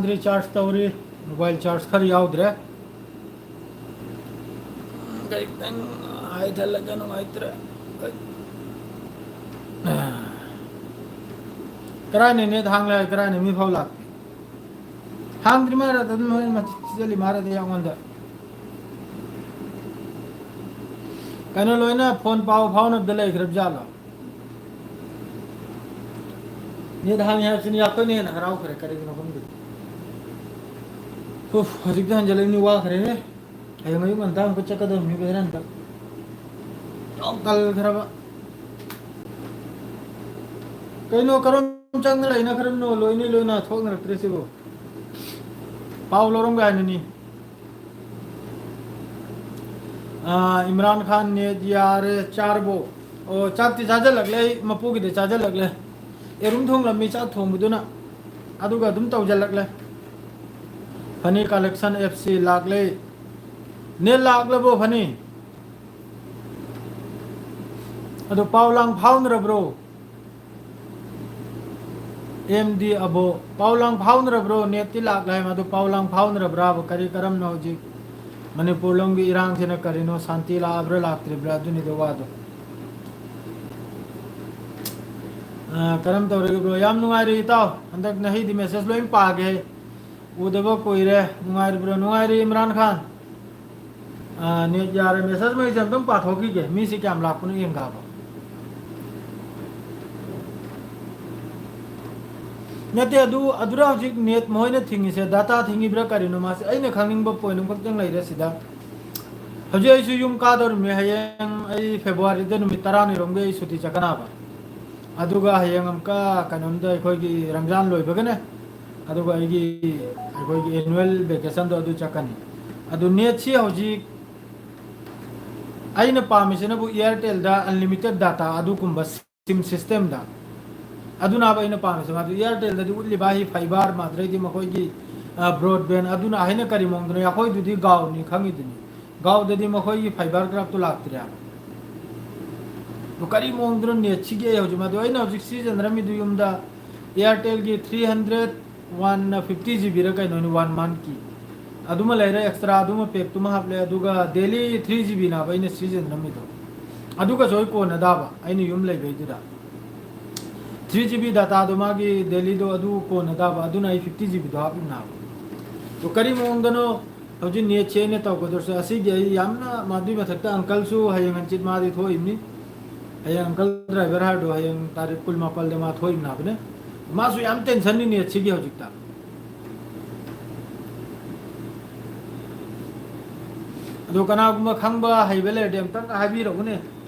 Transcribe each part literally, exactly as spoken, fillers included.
Battery charge ꯇꯧꯔꯤ, mobile charge ꯈꯔ ꯌꯥꯎꯗ꯭ꯔꯦ꯫ ꯒꯥꯔꯤ ꯈꯤꯇꯪ ꯍꯥꯏꯊꯍꯜꯂꯒ ꯅꯨꯡꯉꯥꯏꯇ꯭ꯔꯦ꯫ ꯀꯔꯥꯏꯅ ꯅꯦꯠ ꯍꯥꯡꯂꯦ ꯍꯥꯏ, ꯀꯔꯥꯏꯅ ꯃꯤ ꯐꯥꯎ ꯂꯥꯛꯇꯦ꯫ ꯍꯥꯡꯗ꯭ꯔꯤ ꯃꯥꯔꯗ ꯑꯗꯨꯝ ꯍꯣꯏ ꯃꯆꯤꯠ ꯊꯤꯖꯜꯂꯤ ꯃꯥꯔꯗ ꯑꯩꯉꯣꯟꯗ꯫ ꯀꯩꯅꯣ ꯂꯣꯏꯅ ꯐꯣꯟ ꯄꯥꯎ ꯐꯥꯎꯅꯕꯗ ꯂꯩꯈ꯭ꯔꯕ ꯖꯥꯠꯂꯣ? ꯅꯦꯠ ꯍꯥꯡꯉꯤ ꯍꯥꯏꯕꯁꯤꯅꯤ ꯑꯩꯈꯣꯏꯅ ꯍꯦꯟꯅ ꯍꯔꯥꯎꯈ꯭ꯔꯦ, ꯀꯔꯤꯒꯤꯅꯣ ꯈꯪꯗꯦ꯫ ꯎꯐ, ꯍꯧꯖꯤꯛꯇꯤ ꯍꯟꯖꯤꯜꯂꯛꯏꯅꯤ, ꯋꯥꯈ꯭ꯔꯦꯍꯦ꯫ ꯍꯌꯦꯡ ꯑꯌꯨꯛ ꯉꯟꯇꯥ ꯑꯃꯨꯛꯀ ꯆꯠꯀꯗꯕꯅꯤ ꯕꯦꯔꯥꯟꯇ꯫ ꯌꯥꯝ ꯇꯜꯈ꯭ꯔꯕ꯫ ꯀꯩꯅꯣ ꯀꯔꯝ ꯆꯪꯗꯅ ꯂꯩꯅꯈ꯭ꯔꯕꯅꯣ? ꯂꯣꯏꯅ ꯂꯣꯏꯅ ꯊꯣꯛꯅꯔꯛꯇ꯭ꯔꯦ ꯁꯤꯕꯨ꯫ ꯄꯥꯎ ꯂꯧꯔꯝꯒꯦ ꯍꯥꯏꯅꯅꯤ꯫ ꯑꯥ, ꯏꯝꯔꯥꯟ ꯈꯥꯟ ꯅꯦꯠ ꯌꯥꯔꯦ, ꯆꯥꯔꯕꯣ? ꯑꯣ, ꯆꯥꯛꯇꯤ ꯆꯥꯖꯜꯂꯛꯂꯦ, ꯑꯩ ꯃꯄꯨꯒꯤꯗꯤ ꯆꯥꯖꯜꯂꯛꯂꯦ꯫ ꯌꯦꯔꯨꯝ ꯊꯣꯡꯂꯝꯃꯤ ꯆꯥꯛ ꯊꯣꯡꯕꯗꯨꯅ, ꯑꯗꯨꯒ ꯑꯗꯨꯝ ꯇꯧꯖꯜꯂꯛꯂꯦ꯫ ꯐꯅꯤ ꯀꯂꯦꯛꯁꯟ ꯑꯦꯞꯁꯤ ꯂꯥꯛꯂꯦ꯫ ꯅꯦꯠ ꯂꯥꯛꯂꯕꯣ ꯐꯅꯤ? ꯑꯗꯣ ꯄꯥꯎ ꯂꯥꯡ ꯐꯥꯎꯅꯔꯕ꯭ꯔꯣ? ꯑꯦꯝ ꯗꯤ ꯑꯕꯣ, ꯄꯥꯎ ꯂꯥꯡ ꯐꯥꯎꯅꯔꯕ꯭ꯔꯣ? ꯅꯦꯠꯇꯤ ꯂꯥꯛꯂꯦ ꯍꯥꯏ, ꯃꯗꯨ ꯄꯥꯎ ꯂꯥꯡ ꯐꯥꯎꯅꯔꯕ꯭ꯔꯥꯕ? ꯀꯔꯤ ꯀꯔꯝꯅ ꯍꯧꯖꯤꯛ ꯃꯅꯤꯄꯨꯔ ꯂꯣꯝꯒꯤ ꯏꯔꯥꯡꯁꯤꯅ ꯀꯔꯤꯅꯣ? ꯁꯥꯟꯇꯤ ꯂꯥꯛꯑꯕ꯭ꯔꯥ ꯂꯥꯛꯇ꯭ꯔꯤꯕ꯭ꯔꯥ? ꯑꯗꯨꯅꯤꯗ ꯋꯥꯗꯣ꯫ ꯑ, ꯀꯔꯝ ꯇꯧꯔꯤꯒꯦ ꯕ꯭ꯔꯣ? ꯌꯥꯝ ꯅꯨꯡꯉꯥꯏꯔꯤ ꯏꯇꯥꯎ꯫ ꯍꯟꯗꯛ ꯅꯍꯩꯗꯤ ꯃꯦꯁꯦꯖ ꯂꯣꯏ ꯄꯥꯒꯦ꯫ ꯎꯗꯕ ꯀꯨꯏꯔꯦ꯫ ꯅꯨꯡꯉꯥꯏꯔꯤꯕ꯭ꯔꯣ? ꯅꯨꯡꯉꯥꯏꯔꯤ ꯏꯝꯔꯥꯟ ꯈꯥꯟ꯫ ꯑ, ꯅꯦꯠ ꯌꯥꯔꯦ꯫ ꯃꯦꯁꯦꯖ ꯃꯩꯁꯦ ꯑꯝꯇꯪ ꯄꯥꯊꯣꯛꯈꯤꯒꯦ꯫ ꯃꯤꯁꯤ ꯀꯌꯥꯝ ꯂꯥꯛꯄꯅꯣ ꯌꯦꯡꯒꯦꯕ꯫ ꯅꯠꯇꯦ, ꯑꯗꯨ, ꯑꯗꯨꯔ ꯍꯧꯖꯤꯛ ꯅꯦꯠ ꯃꯈꯣꯏꯅ ꯊꯤꯡꯉꯤꯁꯦ, ꯗꯥꯇꯥ ꯊꯤꯡꯉꯤꯕ꯭ꯔꯥ ꯀꯔꯤꯅꯣ? ꯃꯥꯁꯦ ꯑꯩꯅ ꯈꯪꯅꯤꯡꯕ ꯄꯣꯏꯟ ꯑꯃꯈꯛꯇꯪ ꯂꯩꯔꯦ ꯁꯤꯗ꯫ ꯍꯧꯖꯤꯛ ꯑꯩꯁꯨ ꯌꯨꯝ ꯀꯥꯗꯧꯔꯤꯕꯅꯦ꯫ ꯍꯌꯦꯡ ꯑꯩ ꯐꯦꯕ꯭ꯔꯨꯋꯥꯔꯤꯗ ꯅꯨꯃꯤꯠ ꯇꯔꯥꯅꯤꯔꯣꯝꯒꯤ ꯑꯩ ꯁꯨꯇꯤ ꯆꯠꯀꯅꯕ꯫ ꯑꯗꯨꯒ ꯍꯌꯦꯡ ꯑꯃꯨꯛꯀ ꯀꯩꯅꯣꯝꯗ ꯑꯩꯈꯣꯏꯒꯤ ꯔꯝꯖꯥꯟ ꯂꯣꯏꯕꯒꯅꯦ꯫ ꯑꯗꯨꯒ ꯑꯩꯒꯤ, ꯑꯩꯈꯣꯏꯒꯤ ꯑꯦꯅꯨꯋꯦꯜ ꯚꯦꯀꯦꯁꯟꯗꯣ ꯑꯗꯨ ꯆꯠꯀꯅꯤ꯫ ꯑꯗꯨ ꯅꯦꯠꯁꯤ ꯍꯧꯖꯤꯛ ꯑꯩꯅ ꯄꯥꯝꯃꯤꯁꯤꯅꯕꯨ ꯑꯦꯌꯥꯔꯇꯦꯜꯗ ꯑꯟꯂꯤꯃꯤꯇꯦꯠ ꯗꯥꯇꯥ ꯑꯗꯨꯒꯨꯝꯕ ꯁꯤꯝ ꯁꯤꯁꯇꯦꯝꯗ꯫ ꯑꯗꯨꯅꯕ ꯑꯩꯅ ꯄꯥꯝꯃꯤꯁꯦ꯫ ꯃꯥꯗꯨ ꯑꯦꯌꯥꯔꯇꯦꯜꯗꯗꯤ ꯎꯠꯂꯤꯕ ꯍꯤ ꯐꯥꯏꯕꯔ, ꯃꯥꯗ꯭ꯔꯩꯗꯤ ꯃꯈꯣꯏꯒꯤ, ꯑ, ꯕ꯭ꯔꯣꯗꯕꯦꯟ, ꯑꯗꯨꯅ ꯍꯥꯏꯅ ꯀꯔꯤ ꯃꯑꯣꯡꯗꯅꯣ? ꯑꯩꯈꯣꯏꯗꯨꯗꯤ ꯒꯥꯎꯅꯤ ꯈꯪꯉꯤꯗꯨꯅꯤ꯫ ꯒꯥꯎꯗꯗꯤ ꯃꯈꯣꯏꯒꯤ ꯐꯥꯏꯕꯔ ꯀ꯭ꯔꯥꯐꯇꯨ ꯂꯥꯛꯇ꯭ꯔꯦ ꯍꯥꯏꯕ꯫ ꯑꯗꯨ ꯀꯔꯤ ꯃꯑꯣꯡꯗꯅꯣ ꯅꯦꯠꯁꯤꯒꯤ? ꯑꯩ ꯍꯧꯖꯤꯛ, ꯃꯗꯨ ꯑꯩꯅ ꯍꯧꯖꯤꯛ ꯁꯤꯖꯤꯟꯅꯔꯝꯃꯤꯗꯨ ꯌꯨꯝꯗ ꯑꯦꯌꯥꯔꯇꯦꯜꯒꯤ three hundred one fifty G ꯕꯤꯔ ꯀꯩꯅꯣꯅꯤ, ꯋꯥꯟ ꯃꯟꯀꯤ꯫ ꯑꯗꯨꯃ ꯂꯩꯔꯦ, ꯑꯦꯛꯁꯇ꯭ꯔꯥ ꯑꯗꯨꯃ ꯄꯦꯛꯇꯨꯃ ꯍꯥꯞꯂꯦ, ꯑꯗꯨꯒ ꯗꯦꯂꯤ ꯊ꯭ꯔꯤ ꯖꯤ ꯕꯤꯅꯦꯕ ꯑꯩꯅ ꯁꯤꯖꯤꯟꯅꯔꯝꯃꯤꯗꯣ꯫ ꯑꯗꯨꯒꯁꯨ ꯑꯩ ꯀꯣꯟꯅꯗꯕ, ꯑꯩꯅ ꯌꯨꯝ ꯂꯩꯕꯩꯗꯨꯗ꯫ ꯊ꯭ꯔꯤ ꯖꯤ ꯕꯤ ꯗꯇꯥꯗꯣ ꯃꯥꯒꯤ ꯗꯦꯂꯤꯗꯣ ꯑꯗꯨ ꯀꯣꯟꯅꯗꯕ, ꯑꯗꯨꯅ ꯑꯩ ꯐꯤꯐꯇꯤ ꯖꯤ ꯕꯤꯗꯣ ꯍꯥꯞꯄꯤꯕꯅꯦꯕ꯫ ꯑꯗꯣ ꯀꯔꯤ ꯃꯑꯣꯡꯗꯅꯣ ꯍꯧꯖꯤꯛ ꯅꯦꯠꯁꯦ ꯑꯩꯅ ꯇꯧꯒꯗꯧꯔꯁꯦ, ꯑꯁꯤꯒꯤ ꯑꯩ ꯌꯥꯝꯅ, ꯃꯗꯨꯏ ꯃꯊꯛꯇ ꯑꯪꯀꯜꯁꯨ ꯍꯌꯦꯡ ꯍꯪꯆꯤꯠ ꯃꯥꯗꯤ ꯊꯣꯛꯏꯕꯅꯤ꯫ ꯍꯌꯦꯡ ꯑꯪꯀꯜ ꯗ꯭ꯔꯥꯏꯚꯔ ꯍꯥꯏꯔꯗꯣ ꯍꯌꯦꯡ ꯇꯥꯔꯤꯛ ꯀꯨꯟ ꯃꯥꯄꯜꯗ ꯃꯥ ꯊꯣꯛꯏꯕꯅꯦ꯫ ꯃꯥꯁꯨ ꯌꯥꯝ ꯇꯦꯟꯁꯟꯅꯤ ꯅꯦꯠꯁꯤꯒꯤ ꯍꯧꯖꯤꯛꯇ꯫ ꯑꯗꯣ ꯀꯅꯥꯒꯨꯝꯕ ꯈꯪꯕ ꯍꯩꯕ ꯂꯩꯔꯗꯤ ꯑꯝꯇꯪ ꯍꯥꯏꯕꯤꯔꯛꯎꯅꯦ,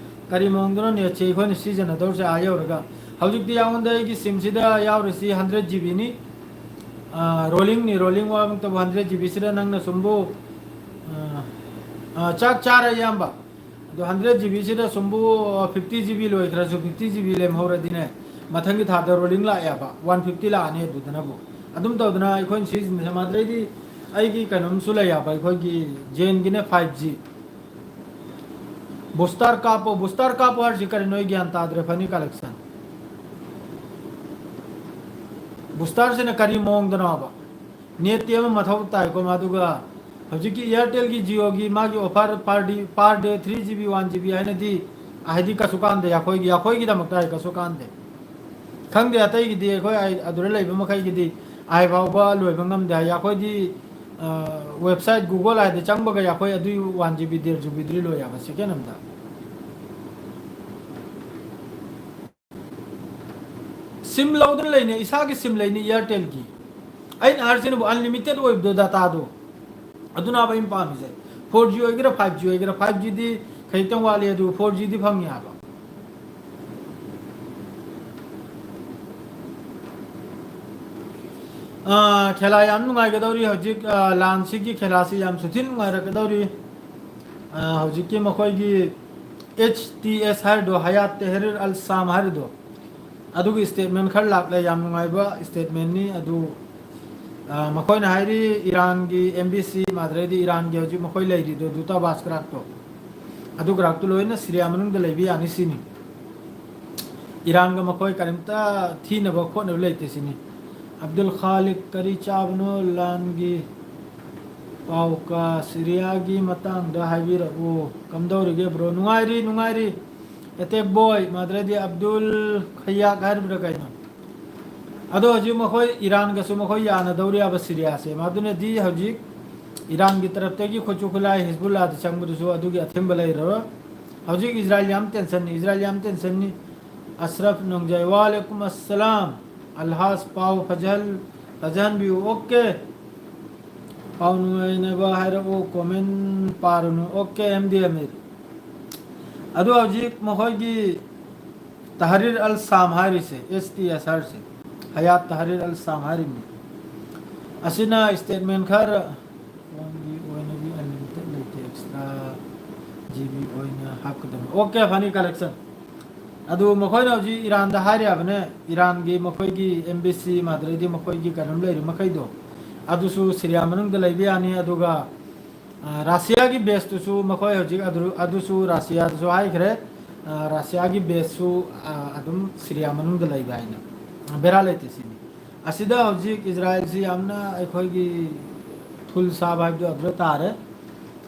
ꯀꯔꯤ ꯃꯑꯣꯡꯗꯅꯣ ꯅꯦꯠꯁꯦ ꯑꯩꯈꯣꯏꯅ ꯁꯤꯖꯤꯟꯅꯗꯧꯔꯤꯁꯦ? ꯑꯥ ꯌꯧꯔꯒ ꯍꯧꯖꯤꯛꯇꯤ ꯑꯩꯉꯣꯟꯗ ꯑꯩꯒꯤ ꯁꯤꯝꯁꯤꯗ ꯌꯥꯎꯔꯤꯁꯤ ꯍꯟꯗ꯭ꯔꯦꯠ ꯖꯤ ꯕꯤꯅꯤ꯫ ꯔꯣꯂꯤꯡꯅꯤ, ꯔꯣꯂꯤꯡ ꯋꯥꯃꯛꯇꯕꯨ ꯍꯟꯗ꯭ꯔꯦꯠ ꯖꯤ ꯕꯤꯁꯤꯗ ꯅꯪꯅ ꯁꯨꯝꯕꯨ, ꯑ, ꯑ, ꯆꯥꯛ ꯆꯥꯔ ꯏꯌꯥꯝꯕ, ꯑꯗꯣ ꯍꯟꯗ꯭ꯔꯦꯠ ꯖꯤ ꯕꯤꯁꯤꯗ ꯁꯨꯝꯕꯨ ꯐꯤꯐꯇꯤ ꯖꯤ ꯕꯤ ꯂꯣꯏꯈ꯭ꯔꯁꯨ, ꯐꯤꯐꯇꯤ ꯖꯤ ꯕꯤ ꯂꯦꯝꯍꯧꯔꯗꯤꯅꯦ, ꯃꯊꯪꯒꯤ ꯊꯥꯗ ꯔꯣꯂꯤꯡ ꯂꯥꯛꯑꯦꯕ, ꯋꯥꯟ ꯐꯤꯐꯇꯤ ꯂꯥꯛꯑꯅꯤ꯫ ꯑꯗꯨꯗꯅꯕꯨ ꯑꯗꯨꯝ ꯇꯧꯗꯅ ꯑꯩꯈꯣꯏꯅ ꯁꯤꯖꯤꯟꯅꯁꯦ꯫ ꯃꯗꯩꯗꯤ ꯑꯩꯒꯤ ꯀꯩꯅꯣꯝꯁꯨ ꯂꯩ ꯍꯥꯏꯕ, ꯑꯩꯈꯣꯏꯒꯤ ꯖꯦꯟꯒꯤꯅꯦ ꯐꯥꯏꯚ ꯖꯤ꯫ ꯕꯨꯁꯇꯔ ꯀꯥꯞꯄꯣ, ꯕꯨꯁꯇꯔ ꯀꯥꯞꯄꯣ ꯍꯥꯏꯔꯤꯁꯤ ꯀꯔꯤꯅꯣ? ꯑꯩ ꯒ꯭ꯌꯥꯟ ꯇꯥꯗ꯭ꯔꯦ, ꯐꯅꯤ ꯀꯂꯦꯛꯁꯟ꯫ ꯕꯨꯁꯇꯔꯁꯤꯅ ꯀꯔꯤ ꯃꯑꯣꯡꯗꯅꯣꯕ? ꯅꯦꯠꯇꯤ ꯑꯃ ꯃꯊꯧ ꯇꯥꯏꯀꯣ, ꯑꯗꯨꯒ ꯍꯧꯖꯤꯛꯀꯤ ꯏꯌꯥꯔꯇꯦꯜꯒꯤ, ꯖꯤꯑꯣꯒꯤ ꯃꯥꯒꯤ offer per day, per day three G B, one G B ꯍꯥꯏꯅꯗꯤ, ꯍꯥꯏꯗꯤ ꯀꯩꯁꯨ ꯀꯥꯟꯗꯦ ꯑꯩꯈꯣꯏꯒꯤ, ꯑꯩꯈꯣꯏꯒꯤꯗꯃꯛꯇ ꯍꯥꯏ ꯀꯩꯁꯨ ꯀꯥꯟꯗꯦ꯫ ꯈꯪꯗꯦ ꯑꯇꯩꯒꯤꯗꯤ, ꯑꯩꯈꯣꯏ ꯑꯩ ꯑꯗꯨꯗ ꯂꯩꯕ ꯃꯈꯩꯒꯤꯗꯤ ꯑꯥꯏ ꯐꯥꯎꯕ ꯂꯣꯏꯕ ꯉꯝꯗꯦ ꯍꯥꯏ꯫ ꯑꯩꯈꯣꯏꯗꯤ, ꯑ, ꯋꯦꯕꯁꯥꯏꯠ Google ꯍꯥꯏꯗ ꯆꯪꯕꯒ ꯑꯩꯈꯣꯏ ꯑꯗꯨꯏ ꯋꯥꯟ ꯖꯤ ꯕꯤ, ꯗꯦꯔ ꯖꯤ ꯕꯤꯗꯨꯗꯤ ꯂꯣꯏ ꯌꯥꯕ ꯁꯦꯀꯦꯟ ꯑꯃꯗ꯫ ꯁꯤꯝ ꯂꯧꯗꯅ ꯂꯩꯅꯤ, ꯏꯁꯥꯒꯤ ꯁꯤꯝ ꯂꯩꯅꯤ ꯏꯌꯥꯔꯇꯦꯜꯒꯤ꯫ ꯑꯩꯅ ꯍꯥꯏꯔꯤꯁꯤꯅꯕꯨ ꯑꯟꯂꯤꯃꯤꯇꯦꯠ ꯑꯣꯏꯕꯗꯣ ꯗꯇꯥꯗꯣ, ꯑꯗꯨꯅꯦꯕ ꯑꯩꯅ ꯄꯥꯝꯃꯤꯁꯦ꯫ ꯐꯣꯔ ꯖꯤ ꯑꯣꯏꯒꯦꯔꯥ, ꯐꯥꯏꯚ ꯖꯤ ꯑꯣꯏꯒꯦꯔꯥ, ꯐꯥꯏꯚ ꯖꯤꯗꯤ ꯈꯖꯤꯛꯇꯪ ꯋꯥꯠꯂꯤ, ꯑꯗꯨ ꯐꯣꯔ ꯖꯤꯗꯤ ꯐꯪꯉꯤ ꯍꯥꯏꯕ꯫ ꯑꯥ, ꯈꯦꯂꯥ ꯌꯥꯝ ꯅꯨꯡꯉꯥꯏꯒꯗꯧꯔꯤ ꯍꯧꯖꯤꯛ, ꯑꯥ, ꯂꯥꯟꯁꯤꯒꯤ ꯈꯦꯂꯥꯁꯤ ꯌꯥꯝ ꯁꯨꯊꯤ ꯅꯨꯡꯉꯥꯏꯔꯛꯀꯗꯧꯔꯤ꯫ ꯑꯥ, ꯍꯧꯖꯤꯛꯀꯤ ꯃꯈꯣꯏꯒꯤ ꯑꯩꯆ ꯇꯤ ꯑꯦꯁ ꯍꯥꯏꯔꯤꯗꯣ, ꯍꯌꯥꯠ ꯇꯦꯍꯔꯤꯔ ꯑꯜ ꯁꯥꯝ ꯍꯥꯏꯔꯤꯗꯣ, ꯑꯗꯨꯒꯤ ꯁ꯭ꯇꯦꯠꯃꯦꯟ ꯈꯔ ꯂꯥꯛꯂꯦ꯫ ꯌꯥꯝ ꯅꯨꯡꯉꯥꯏꯕ ꯁ꯭ꯇꯦꯠꯃꯦꯟꯅꯤ ꯑꯗꯨ꯫ ꯑꯥ, ꯃꯈꯣꯏꯅ ꯍꯥꯏꯔꯤ ꯏꯔꯥꯟꯒꯤ ꯑꯦꯝ ꯕꯤ ꯁꯤ, ꯃꯥꯗ꯭ꯔꯦꯗꯤ ꯏꯔꯥꯟꯒꯤ ꯍꯧꯖꯤꯛ ꯃꯈꯣꯏ ꯂꯩꯔꯤꯗꯣ, ꯗꯨꯇꯥꯕꯥꯁ ꯀ꯭ꯔꯥꯛꯇꯣ, ꯑꯗꯨ ꯀ꯭ꯔꯥꯛꯇꯣ ꯂꯣꯏꯅ ꯁꯤꯔꯤꯌꯥ ꯃꯅꯨꯡꯗ ꯂꯩꯕ ꯌꯥꯅꯤ ꯁꯤꯅꯤ꯫ ꯏꯔꯥꯟꯒ ꯃꯈꯣꯏ ꯀꯔꯤꯝꯇ ꯊꯤꯅꯕ ꯈꯣꯠꯅꯕ ꯂꯩꯇꯦ ꯁꯤꯅꯤ꯫ ꯑꯕꯗꯨꯜ ꯈꯥꯂꯤꯛ, ꯀꯔꯤ ꯆꯥꯕꯅꯣ? ꯂꯥꯟꯒꯤ ꯄꯥꯎ ꯀ ꯁꯤꯔꯤꯌꯥꯒꯤ ꯃꯇꯥꯡꯗ ꯍꯥꯏꯕꯤꯔꯛꯎ꯫ ꯀꯝꯗꯧꯔꯤꯒꯦ bro? ꯅꯨꯡꯉꯥꯏꯔꯤ, ꯅꯨꯡꯉꯥꯏꯔꯤ꯫ ꯑꯦꯇꯦꯛ ꯕꯣꯏ, ꯃꯥꯗ꯭ꯔꯦꯗꯤ ꯑꯕꯗꯨꯜ ꯈꯌꯥꯛ ꯍꯥꯏꯔꯤꯕ꯭ꯔꯥ ꯀꯩꯅꯣ? ꯑꯗꯣ ꯍꯧꯖꯤꯛ ꯃꯈꯣꯏ ꯏꯔꯥꯟꯒꯁꯨ ꯃꯈꯣꯏ ꯌꯥꯅꯗꯧꯔꯤꯕ ꯁꯤꯔꯤꯌꯥꯁꯦ꯫ ꯃꯗꯨꯅꯗꯤ ꯍꯧꯖꯤꯛ ꯏꯔꯥꯟꯒꯤ ꯇꯔꯞꯇꯒꯤ ꯈꯨꯠꯁꯨ ꯈꯨꯠꯂꯥꯏ ꯍꯤꯖꯕꯨꯜꯂꯥꯗ ꯆꯪꯕꯗꯨꯁꯨ ꯑꯗꯨꯒꯤ ꯑꯊꯤꯡꯕ ꯂꯩꯔꯔꯣꯏ꯫ ꯍꯧꯖꯤꯛ ꯏꯖꯔꯥꯏꯜ ꯌꯥꯝ ꯇꯦꯟꯁꯟꯅꯤ, ꯏꯖꯔꯥꯏꯜ ꯌꯥꯝ ꯇꯦꯟꯁꯟꯅꯤ꯫ ꯑꯁꯔꯐ ꯅꯣꯡꯖꯥꯏ, ꯋꯥꯂꯦꯀꯨꯝ ꯑꯁꯂꯥꯝ꯫ ꯑꯜꯍꯥꯖ, ꯄꯥꯎ ꯐꯖꯍꯜ-, ꯐꯖꯍꯟꯕꯤꯌꯨ꯫ ꯑꯣꯀꯦ꯫ ꯄꯥꯎ ꯅꯨꯡꯉꯥꯏꯅꯕ ꯍꯥꯏꯔꯛꯎ, ꯀꯣꯃꯦꯟ ꯄꯥꯔꯨꯅꯨ꯫ Okay, M D Amir. ꯑꯗꯨ ꯍꯧꯖꯤꯛ ꯃꯈꯣꯏꯒꯤ ꯇꯍꯔꯤꯔ ꯑꯜ ꯁꯥꯝ ꯍꯥꯏꯔꯤꯁꯦ, ꯑꯦꯁ ꯇꯤ ꯑꯦꯁ ꯍꯥꯏꯔꯤꯁꯦ, ꯍꯌꯥꯠ ꯇꯍꯔꯤꯔ ꯑꯜ ꯁꯥꯝ ꯍꯥꯏꯔꯤꯕꯅꯤ꯫ ꯑꯁꯤꯅ ꯁ꯭ꯇꯦꯠꯃꯦꯟ ꯈꯔ, ꯐꯣꯟꯒꯤ ꯑꯣꯏꯅꯗꯤ ꯑꯟꯂꯤꯃꯤꯇꯦꯠ ꯂꯩꯇꯦ, ꯑꯦꯛꯁꯇ꯭ꯔꯥ ꯖꯤ ꯕꯤ ꯑꯣꯏꯅ ꯍꯥꯞꯀꯗꯕꯅꯤ꯫ ꯑꯣꯀꯦ, ꯐꯅꯤ ꯀꯂꯦꯛꯁꯟ꯫ ꯑꯗꯨ ꯃꯈꯣꯏꯅ ꯍꯧꯖꯤꯛ ꯏꯔꯥꯟꯗ ꯍꯥꯏꯔꯤꯕꯅꯦ, ꯏꯔꯥꯟꯒꯤ ꯃꯈꯣꯏꯒꯤ ꯑꯦꯝ ꯕꯤ ꯁꯤ ꯃꯥꯗ꯭ꯔꯦꯗꯤ ꯃꯈꯣꯏꯒꯤ ꯀꯩꯅꯣꯝ ꯂꯩꯔꯤ ꯃꯈꯩꯗꯣ, ꯑꯗꯨꯁꯨ ꯁꯤꯔꯤꯌꯥ ꯃꯅꯨꯡꯗ ꯂꯩꯕ ꯌꯥꯅꯤ꯫ ꯑꯗꯨꯒ, ꯑ, ꯔꯁꯤꯌꯥꯒꯤ ꯕꯦꯁꯇꯨꯁꯨ ꯃꯈꯣꯏ ꯍꯧꯖꯤꯛ ꯑꯗꯨ-, ꯑꯗꯨꯁꯨ ꯔꯁꯤꯌꯥꯗꯁꯨ ꯍꯥꯏꯈ꯭ꯔꯦ, ꯑ, ꯔꯁꯤꯌꯥꯒꯤ ꯕꯦꯁꯁꯨ, ꯑ, ꯑꯗꯨꯝ ꯁꯤꯔꯤꯌꯥ ꯃꯅꯨꯡꯗ ꯂꯩꯕ ꯍꯥꯏꯅ꯫ ꯕꯦꯔꯥ ꯂꯩꯇꯦ ꯁꯤꯅꯤ꯫ ꯑꯁꯤꯗ ꯍꯧꯖꯤꯛ ꯏꯖꯔꯥꯏꯜꯁꯤ ꯌꯥꯝꯅ ꯑꯩꯈꯣꯏꯒꯤ ꯊꯨꯜ ꯁꯥꯕ ꯍꯥꯏꯕꯗꯨ ꯑꯗꯨꯗ ꯇꯥꯔꯦ꯫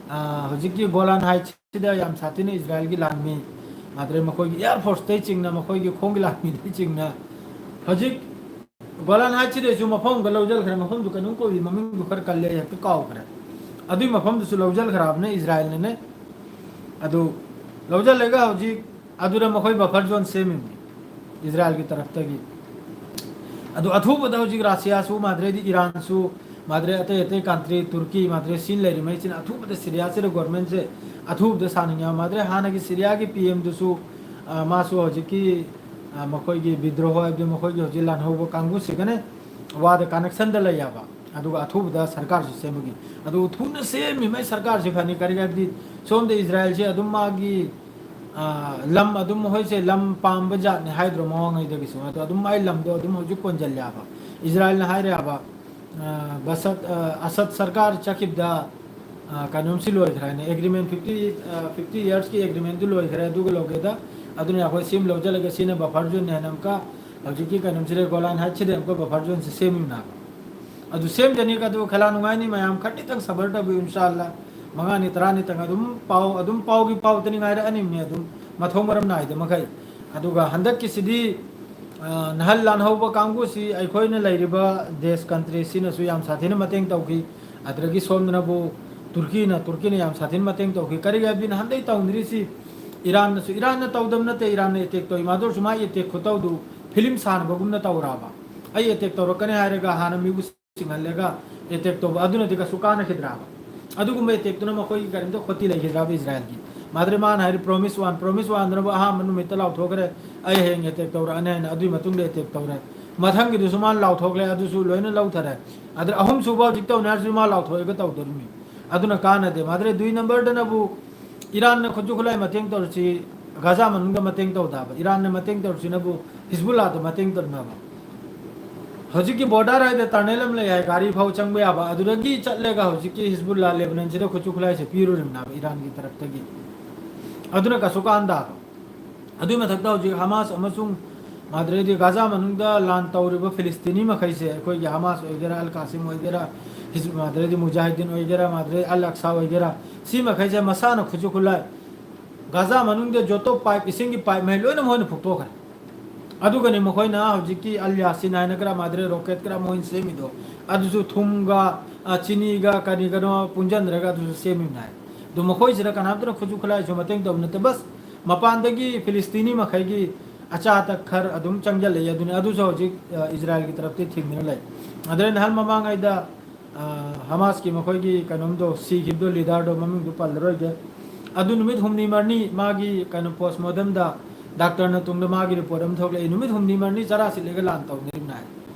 ꯑ, ꯍꯧꯖꯤꯛꯀꯤ ꯒꯣꯂꯥꯟ ꯍꯥꯏꯠꯁꯤꯗ ꯌꯥꯝ ꯁꯥꯊꯤꯅ ꯏꯖꯔꯥꯏꯜꯒꯤ ꯂꯥꯟꯃꯤ, ꯑꯗꯩ ꯃꯈꯣꯏꯒꯤ ꯑꯦꯌꯔ ꯐꯣꯔꯁꯇꯩ ꯆꯤꯡꯅ, ꯃꯈꯣꯏꯒꯤ ꯈꯣꯡꯒꯤ ꯂꯥꯟꯃꯤꯗꯩ ꯆꯤꯡꯅ ꯍꯧꯖꯤꯛ ꯒꯣꯂꯥꯟ ꯍꯥꯏꯠꯁꯤꯗꯁꯨ ꯃꯐꯝ ꯑꯃ ꯂꯧꯁꯤꯟꯈ꯭ꯔꯦ, ꯃꯐꯝꯗꯨ ꯀꯩꯅꯣꯝ ꯀꯧꯏ, ꯃꯃꯤꯡꯗꯨ ꯈꯔ ꯀꯜꯂꯦ, ꯑꯩ ꯍꯦꯛꯇ ꯀꯥꯎꯈ꯭ꯔꯦ꯫ ꯑꯗꯨꯏ ꯃꯐꯝꯗꯨꯁꯨ ꯂꯧꯁꯤꯟꯈ꯭ꯔꯕꯅꯦ ꯏꯖꯔꯥꯏꯜꯅꯅꯦ꯫ ꯑꯗꯨ ꯂꯧꯁꯤꯜꯂꯒ ꯍꯧꯖꯤꯛ ꯑꯗꯨꯗ ꯃꯈꯣꯏ ꯕꯐꯔ ꯖꯣꯟ ꯁꯦꯝꯃꯤꯕꯅꯤ ꯏꯖꯔꯥꯏꯜꯒꯤ ꯇꯔꯞꯇꯒꯤ꯫ ꯑꯗꯨ ꯑꯊꯨꯕꯗ ꯍꯧꯖꯤꯛ ꯔꯁꯤꯌꯥꯁꯨ ꯃꯥꯗ꯭ꯔꯦꯗꯤ ꯏꯔꯥꯟꯁꯨ ꯃꯥꯗ꯭ꯔꯦ ꯑꯇꯩ ꯑꯇꯩ ꯀꯟꯇ꯭ꯔꯤ, ꯇꯨꯔꯀꯤ, ꯃꯥꯗ꯭ꯔꯦ ꯁꯤꯟ ꯂꯩꯔꯤꯉꯩꯁꯤꯅ ꯑꯊꯨꯕꯗ ꯁꯤꯔꯤꯌꯥꯁꯤꯗ ꯒꯣꯔꯃꯦꯟꯁꯦ ꯑꯊꯨꯕꯗ ꯁꯥꯅꯤꯡꯉꯦ꯫ ꯃꯥꯗ꯭ꯔꯦ ꯍꯥꯟꯅꯒꯤ ꯁꯤꯔꯤꯌꯥꯒꯤ ꯄꯤ ꯑꯦꯝꯗꯨꯁꯨ, ꯑ, ꯃꯥꯁꯨ ꯍꯧꯖꯤꯛꯀꯤ, ꯑ, ꯃꯈꯣꯏꯒꯤ ꯕꯤꯗ꯭ꯔꯣꯍꯣ ꯍꯥꯏꯕꯗꯤ ꯃꯈꯣꯏꯒꯤ ꯍꯧꯖꯤꯛ ꯂꯥꯟꯍꯧꯕ ꯀꯥꯡꯕꯨꯁꯤꯒꯅꯦ ꯋꯥꯗ ꯀꯅꯦꯛꯁꯟꯗ ꯂꯩ ꯍꯥꯏꯕ꯫ ꯑꯗꯨꯒ ꯑꯊꯨꯕꯗ ꯁꯔꯀꯥꯔꯁꯤ ꯁꯦꯝꯕꯒꯤ꯫ ꯑꯗꯨ ꯊꯨꯅ ꯁꯦꯝꯃꯤꯉꯩ ꯁꯔꯀꯥꯔꯁꯤ ꯐꯅꯤ꯫ ꯀꯔꯤꯒꯤ ꯍꯥꯏꯕꯗꯤ ꯁꯣꯝꯗ ꯏꯖꯔꯥꯏꯜꯁꯤ ꯑꯗꯨꯝ ꯃꯥꯒꯤ, ꯑ, ꯂꯝ ꯑꯗꯨꯝ ꯃꯈꯣꯏꯁꯦ ꯂꯝ ꯄꯥꯝꯕ ꯖꯥꯠꯅꯤ ꯍꯥꯏꯗ꯭ꯔꯣ ꯃꯃꯥꯡꯉꯩꯗꯒꯤꯁꯨ꯫ ꯑꯗꯣ ꯑꯗꯨꯝ ꯃꯥꯏ ꯂꯝꯗꯣ ꯑꯗꯨꯝ ꯍꯧꯖꯤꯛ ꯀꯣꯟꯁꯤꯜꯂꯦ ꯍꯥꯏꯕ꯫ ꯏꯖꯔꯥꯏꯜꯅ ꯍꯥꯏꯔꯦ ꯍꯥꯏꯕ, ꯑ, ꯕꯁꯠ, ꯑ, ꯑꯁꯗ ꯁꯔꯀꯥꯔ ꯆꯠꯈꯤꯕꯗ, ꯑ, ꯀꯩꯅꯣꯝꯁꯤ ꯂꯣꯏꯈ꯭ꯔꯦ ꯍꯥꯏꯅ, ꯑꯦꯒ꯭ꯔꯤꯃꯦꯟ ꯐꯤꯐꯇꯤ, ꯑ, ꯐꯤꯐꯇꯤ ꯌꯔꯁꯀꯤ ꯑꯦꯒ꯭ꯔꯤꯃꯦꯟꯗꯨ ꯂꯣꯏꯈ꯭ꯔꯦ, ꯑꯗꯨꯒ ꯂꯧꯒꯦꯗ ꯑꯗꯨꯅ ꯑꯩꯈꯣꯏ ꯁꯤ ꯑꯃ ꯂꯧꯁꯤꯜꯂꯒ ꯁꯤꯅ ꯕꯐꯔ ꯖꯣꯟꯅꯤ ꯍꯥꯏꯅ ꯑꯃꯨꯛꯀ ꯍꯧꯖꯤꯛꯀꯤ ꯀꯩꯅꯣꯁꯤꯗ, ꯒꯣꯂꯥꯟ ꯍꯥꯏꯠꯁꯤꯗ ꯑꯃꯨꯛꯀ ꯕꯐꯔ ꯖꯣꯟꯁꯦ ꯁꯦꯝꯃꯤꯕꯅꯦꯕ꯫ ꯑꯗꯨ ꯁꯦꯝꯖꯅꯤ, ꯑꯗꯨ ꯈꯦꯂꯥ ꯅꯨꯡꯉꯥꯏꯅꯤ ꯃꯌꯥꯝ, ꯈꯔꯅꯤꯇꯪ ꯁꯕꯔ ꯇꯧꯕꯤꯌꯨ ꯏꯟꯁꯥ ꯑꯜꯂꯥ꯫ ꯃꯉꯥꯅꯤ ꯇꯔꯥꯅꯤꯇꯪ ꯑꯗꯨꯝ ꯄꯥꯎ, ꯑꯗꯨꯝ ꯄꯥꯎꯒꯤ ꯄꯥꯎꯗꯅꯤ ꯉꯥꯏꯔꯛꯑꯅꯤꯕꯅꯦ ꯑꯗꯨꯝ, ꯃꯊꯣꯡ ꯃꯔꯝ ꯅꯥꯏꯗ ꯃꯈꯩ꯫ ꯑꯗꯨꯒ ꯍꯟꯗꯛꯀꯤꯁꯤꯗꯤ, ꯑ, ꯅꯍꯜ ꯂꯥꯟꯍꯧꯕ ꯀꯥꯡꯕꯨꯁꯤ ꯑꯩꯈꯣꯏꯅ ꯂꯩꯔꯤꯕ ꯗꯦꯁ ꯀꯟꯇ꯭ꯔꯤꯁꯤꯅꯁꯨ ꯌꯥꯝ ꯁꯥꯊꯤꯅ ꯃꯇꯦꯡ ꯇꯧꯈꯤ꯫ ꯑꯗꯨꯗꯒꯤ ꯁꯣꯝꯗꯅꯕꯨ ꯇꯨꯔꯀꯤꯅ, ꯇꯨꯔꯀꯤꯅ ꯌꯥꯝ ꯁꯥꯊꯤꯅ ꯃꯇꯦꯡ ꯇꯧꯈꯤ꯫ ꯀꯔꯤꯒꯤ ꯍꯥꯏꯕꯗꯤ ꯅꯍꯥꯟꯗꯩ ꯇꯧꯅꯔꯤꯁꯤ ꯏꯔꯥꯟꯅꯁꯨ, ꯏꯔꯥꯟꯅ ꯇꯧꯗꯕ ꯅꯠꯇꯦ, ꯏꯔꯥꯟꯅ ꯑꯦꯇꯦꯛ ꯇꯧꯏ꯫ ꯃꯥꯗꯨ ꯑꯣꯏꯔꯁꯨ ꯃꯥꯒꯤ ꯑꯦꯇꯦꯛ ꯈꯨꯇꯧꯗꯨ ꯐꯤꯂꯝ ꯁꯥꯟꯅꯕꯒꯨꯝꯅ ꯇꯧꯔꯕ꯫ ꯑꯩ ꯑꯦꯇꯦꯛ ꯇꯧꯔꯛꯀꯅꯤ ꯍꯥꯏꯔꯒ ꯍꯥꯟꯅ ꯃꯤꯕꯨ ꯆꯤꯡꯍꯜꯂꯒ ꯑꯦꯇꯦꯛ ꯇꯧꯕ, ꯑꯗꯨꯅꯗꯤ ꯀꯩꯁꯨ ꯀꯥꯟꯅꯈꯤꯗ꯭ꯔꯥꯕ? ꯑꯗꯨꯒꯨꯝꯕ ꯑꯦꯇꯦꯛꯇꯨꯅ ꯃꯈꯣꯏꯒꯤ ꯀꯔꯤꯝꯇ ꯈꯣꯇꯤ ꯂꯩꯈꯤꯗ꯭ꯔꯥꯕ ꯏꯖꯔꯥꯏꯜꯒꯤ? ꯃꯥꯗ꯭ꯔꯦ ꯃꯥꯅ ꯍꯥꯏꯔꯤ ꯄ꯭ꯔꯣꯃꯤꯁ ꯋꯥꯟ, ꯄ꯭ꯔꯣꯃꯤꯁ ꯋꯥꯟꯗꯨꯅꯕꯨ ꯑꯍꯥꯟꯕ ꯅꯨꯃꯤꯠꯇ ꯂꯥꯎꯊꯣꯛꯈ꯭ꯔꯦ, "ꯑꯩ ꯍꯌꯦꯡ ꯑꯦꯇꯦꯛ ꯇꯧꯔꯛꯑꯅꯤ" ꯍꯥꯏꯅ꯫ ꯑꯗꯨꯒꯤ ꯃꯇꯨꯡꯗ ꯑꯦꯇꯦꯛ ꯇꯧꯔꯦ꯫ ꯃꯊꯪꯒꯤꯗꯨꯁꯨ ꯃꯥꯅ ꯂꯥꯎꯊꯣꯛꯂꯦ, ꯑꯗꯨꯁꯨ ꯂꯣꯏꯅ ꯂꯧꯊꯔꯦ꯫ ꯑꯗ ꯑꯍꯨꯝꯁꯨꯕ ꯍꯧꯖꯤꯛ ꯇꯧꯅꯤ ꯍꯥꯏꯔꯁꯨ ꯃꯥ ꯂꯥꯎꯊꯣꯛꯑꯒ ꯇꯧꯗꯣꯔꯤꯃꯤ꯫ ꯑꯗꯨꯅ ꯀꯥꯟꯅꯗꯦ꯫ ꯃꯥꯗ꯭ꯔꯦ ꯗꯨꯏ ꯅꯝꯕꯔꯗꯅꯕꯨ ꯏꯔꯥꯟꯅ ꯈꯨꯠꯁꯨ ꯈꯨꯠꯂꯥꯏ ꯃꯇꯦꯡ ꯇꯧꯔꯁꯤ, ꯒꯥꯖꯥ ꯃꯅꯨꯡꯗ ꯃꯇꯦꯡ ꯇꯧꯗꯕ꯫ ꯏꯔꯥꯟꯅ ꯃꯇꯦꯡ ꯇꯧꯔꯁꯤꯅꯕꯨ ꯍꯤꯖꯕꯨꯜꯂꯥꯗ ꯃꯇꯦꯡ ꯇꯧꯅꯕ꯫ ꯍꯧꯖꯤꯛꯀꯤ ꯕꯣꯔꯗꯔ ꯍꯥꯏꯗ ꯇꯅꯦꯜ ꯑꯃ ꯂꯩ ꯍꯥꯏ, ꯒꯥꯔꯤ ꯐꯥꯎ ꯆꯪꯕ ꯌꯥꯕ, ꯑꯗꯨꯗꯒꯤ ꯆꯠꯂꯒ ꯍꯧꯖꯤꯛꯀꯤ ꯍꯤꯖꯕꯨꯜꯂꯥ ꯂꯦꯕꯅꯟꯁꯤꯗ ꯈꯨꯠꯁꯨ ꯈꯨꯠꯂꯥꯏꯁꯦ ꯄꯤꯔꯨꯔꯤꯕꯅꯦꯕ ꯏꯔꯥꯟꯒꯤ ꯇꯔꯞꯇꯒꯤ꯫ ꯑꯗꯨꯅ ꯀꯩꯁꯨ ꯀꯥꯟꯗꯕ꯫ ꯑꯗꯨꯒꯤ ꯃꯊꯛꯇ ꯍꯧꯖꯤꯛ ꯍꯃꯥꯁ ꯑꯃꯁꯨꯡ ꯃꯥꯗ꯭ꯔꯦꯗꯤ ꯒꯥꯖꯥ ꯃꯅꯨꯡꯗ ꯂꯥꯟ ꯇꯧꯔꯤꯕ ꯐꯤꯂꯤꯁꯇꯤꯅꯤ ꯃꯈꯩꯁꯦ, ꯑꯩꯈꯣꯏꯒꯤ ꯍꯃꯥꯁ ꯑꯣꯏꯒꯦꯔꯥ, ꯑꯜ ꯀꯥꯁꯤꯝ ꯑꯣꯏꯒꯦꯔꯥ, ꯍꯤꯖ-, ꯃꯥꯗ꯭ꯔꯦꯗꯤ ꯃꯨꯖꯥꯍꯤꯗꯤꯟ ꯑꯣꯏꯒꯦꯔꯥ, ꯃꯥꯗ꯭ꯔꯦꯗꯤ ꯑꯜ ꯑꯛꯁꯥ ꯑꯣꯏꯒꯦꯔꯥ, ꯁꯤ ꯃꯈꯩꯁꯦ ꯃꯁꯥꯅ ꯈꯨꯠꯁꯨ ꯈꯨꯠꯂꯥꯏ ꯒꯥꯖꯥ ꯃꯅꯨꯡꯗ ꯖꯣꯇꯣ ꯄꯥꯏꯞ, ꯏꯁꯤꯡꯒꯤ ꯄꯥꯏꯞ ꯃꯍꯩ ꯂꯣꯏꯅ ꯃꯈꯣꯏꯅ ꯐꯨꯛꯇꯣꯛꯈ꯭ꯔꯦ꯫ ꯑꯗꯨꯒꯅꯤ ꯃꯈꯣꯏꯅ ꯍꯧꯖꯤꯛꯀꯤ ꯑꯜ ꯌꯥꯁꯤꯟ ꯍꯥꯏꯅ ꯈꯔ ꯃꯥꯗ꯭ꯔꯦ ꯔꯣꯀꯦꯠ ꯈꯔ ꯃꯣꯏꯅ ꯁꯦꯝꯃꯤꯗꯣ, ꯑꯗꯨꯁꯨ ꯊꯨꯝꯒ, ꯑ, ꯆꯤꯅꯤꯒ ꯀꯔꯤ ꯀꯩꯅꯣ ꯄꯨꯟꯁꯤꯟꯗ꯭ꯔꯒ ꯑꯗꯨꯁꯨ ꯁꯦꯝꯃꯤꯕꯅꯤ ꯍꯥꯏ꯫ ꯑꯗꯨ ꯃꯈꯣꯏꯁꯤꯗ ꯀꯅꯥꯝꯇꯅ ꯈꯨꯠꯁꯨ ꯈꯨꯠꯂꯥꯏꯁꯨ ꯃꯇꯦꯡ ꯇꯧꯕ ꯅꯠꯇꯦ, ꯕꯁ ꯃꯄꯥꯟꯗꯒꯤ ꯐꯤꯂꯤꯁꯇꯤꯅꯤ ꯃꯈꯩꯒꯤ ꯑꯆꯥ ꯑꯊꯛ ꯈꯔ ꯑꯗꯨꯝ ꯆꯪꯁꯤꯜꯂꯛꯏ꯫ ꯑꯗꯨꯅꯤ, ꯑꯗꯨꯁꯨ ꯍꯧꯖꯤꯛ, ꯑ, ꯏꯖꯔꯥꯏꯜꯒꯤ ꯇꯔꯞꯇꯒꯤ ꯊꯤꯡꯗꯨꯅ ꯂꯩ꯫ ꯑꯗꯨꯅ ꯅꯍꯥꯟ ꯃꯃꯥꯡꯉꯩꯗ ꯑ, ꯍꯃꯥꯁꯀꯤ ꯃꯈꯣꯏꯒꯤ ꯀꯩꯅꯣꯝꯗꯣ, ꯁꯤꯈꯤꯕꯗꯣ, ꯂꯤꯗꯔꯗꯣ, ꯃꯃꯤꯡꯗꯣ ꯄꯜꯂꯔꯣꯏꯒꯦ꯫ ꯑꯗꯨ ꯅꯨꯃꯤꯠ ꯍꯨꯝꯅꯤ ꯃꯔꯤꯅꯤ ꯃꯥꯒꯤ ꯀꯩꯅꯣ ꯄꯣꯁꯃꯣꯔꯇꯦꯝꯗ ꯗꯥꯛꯇꯔꯅ ꯇꯨꯡꯗ ꯃꯥꯒꯤ ꯔꯤꯄꯣꯔꯠ ꯑꯃ ꯊꯣꯛꯂꯛꯏ꯫ ꯅꯨꯃꯤꯠ ꯍꯨꯝꯅꯤ ꯃꯔꯤꯅꯤ ꯆꯔꯥ ꯁꯤꯠꯂꯒ ꯂꯥꯟ ꯇꯧꯅꯔꯤꯕꯅꯤ ꯍꯥꯏ꯫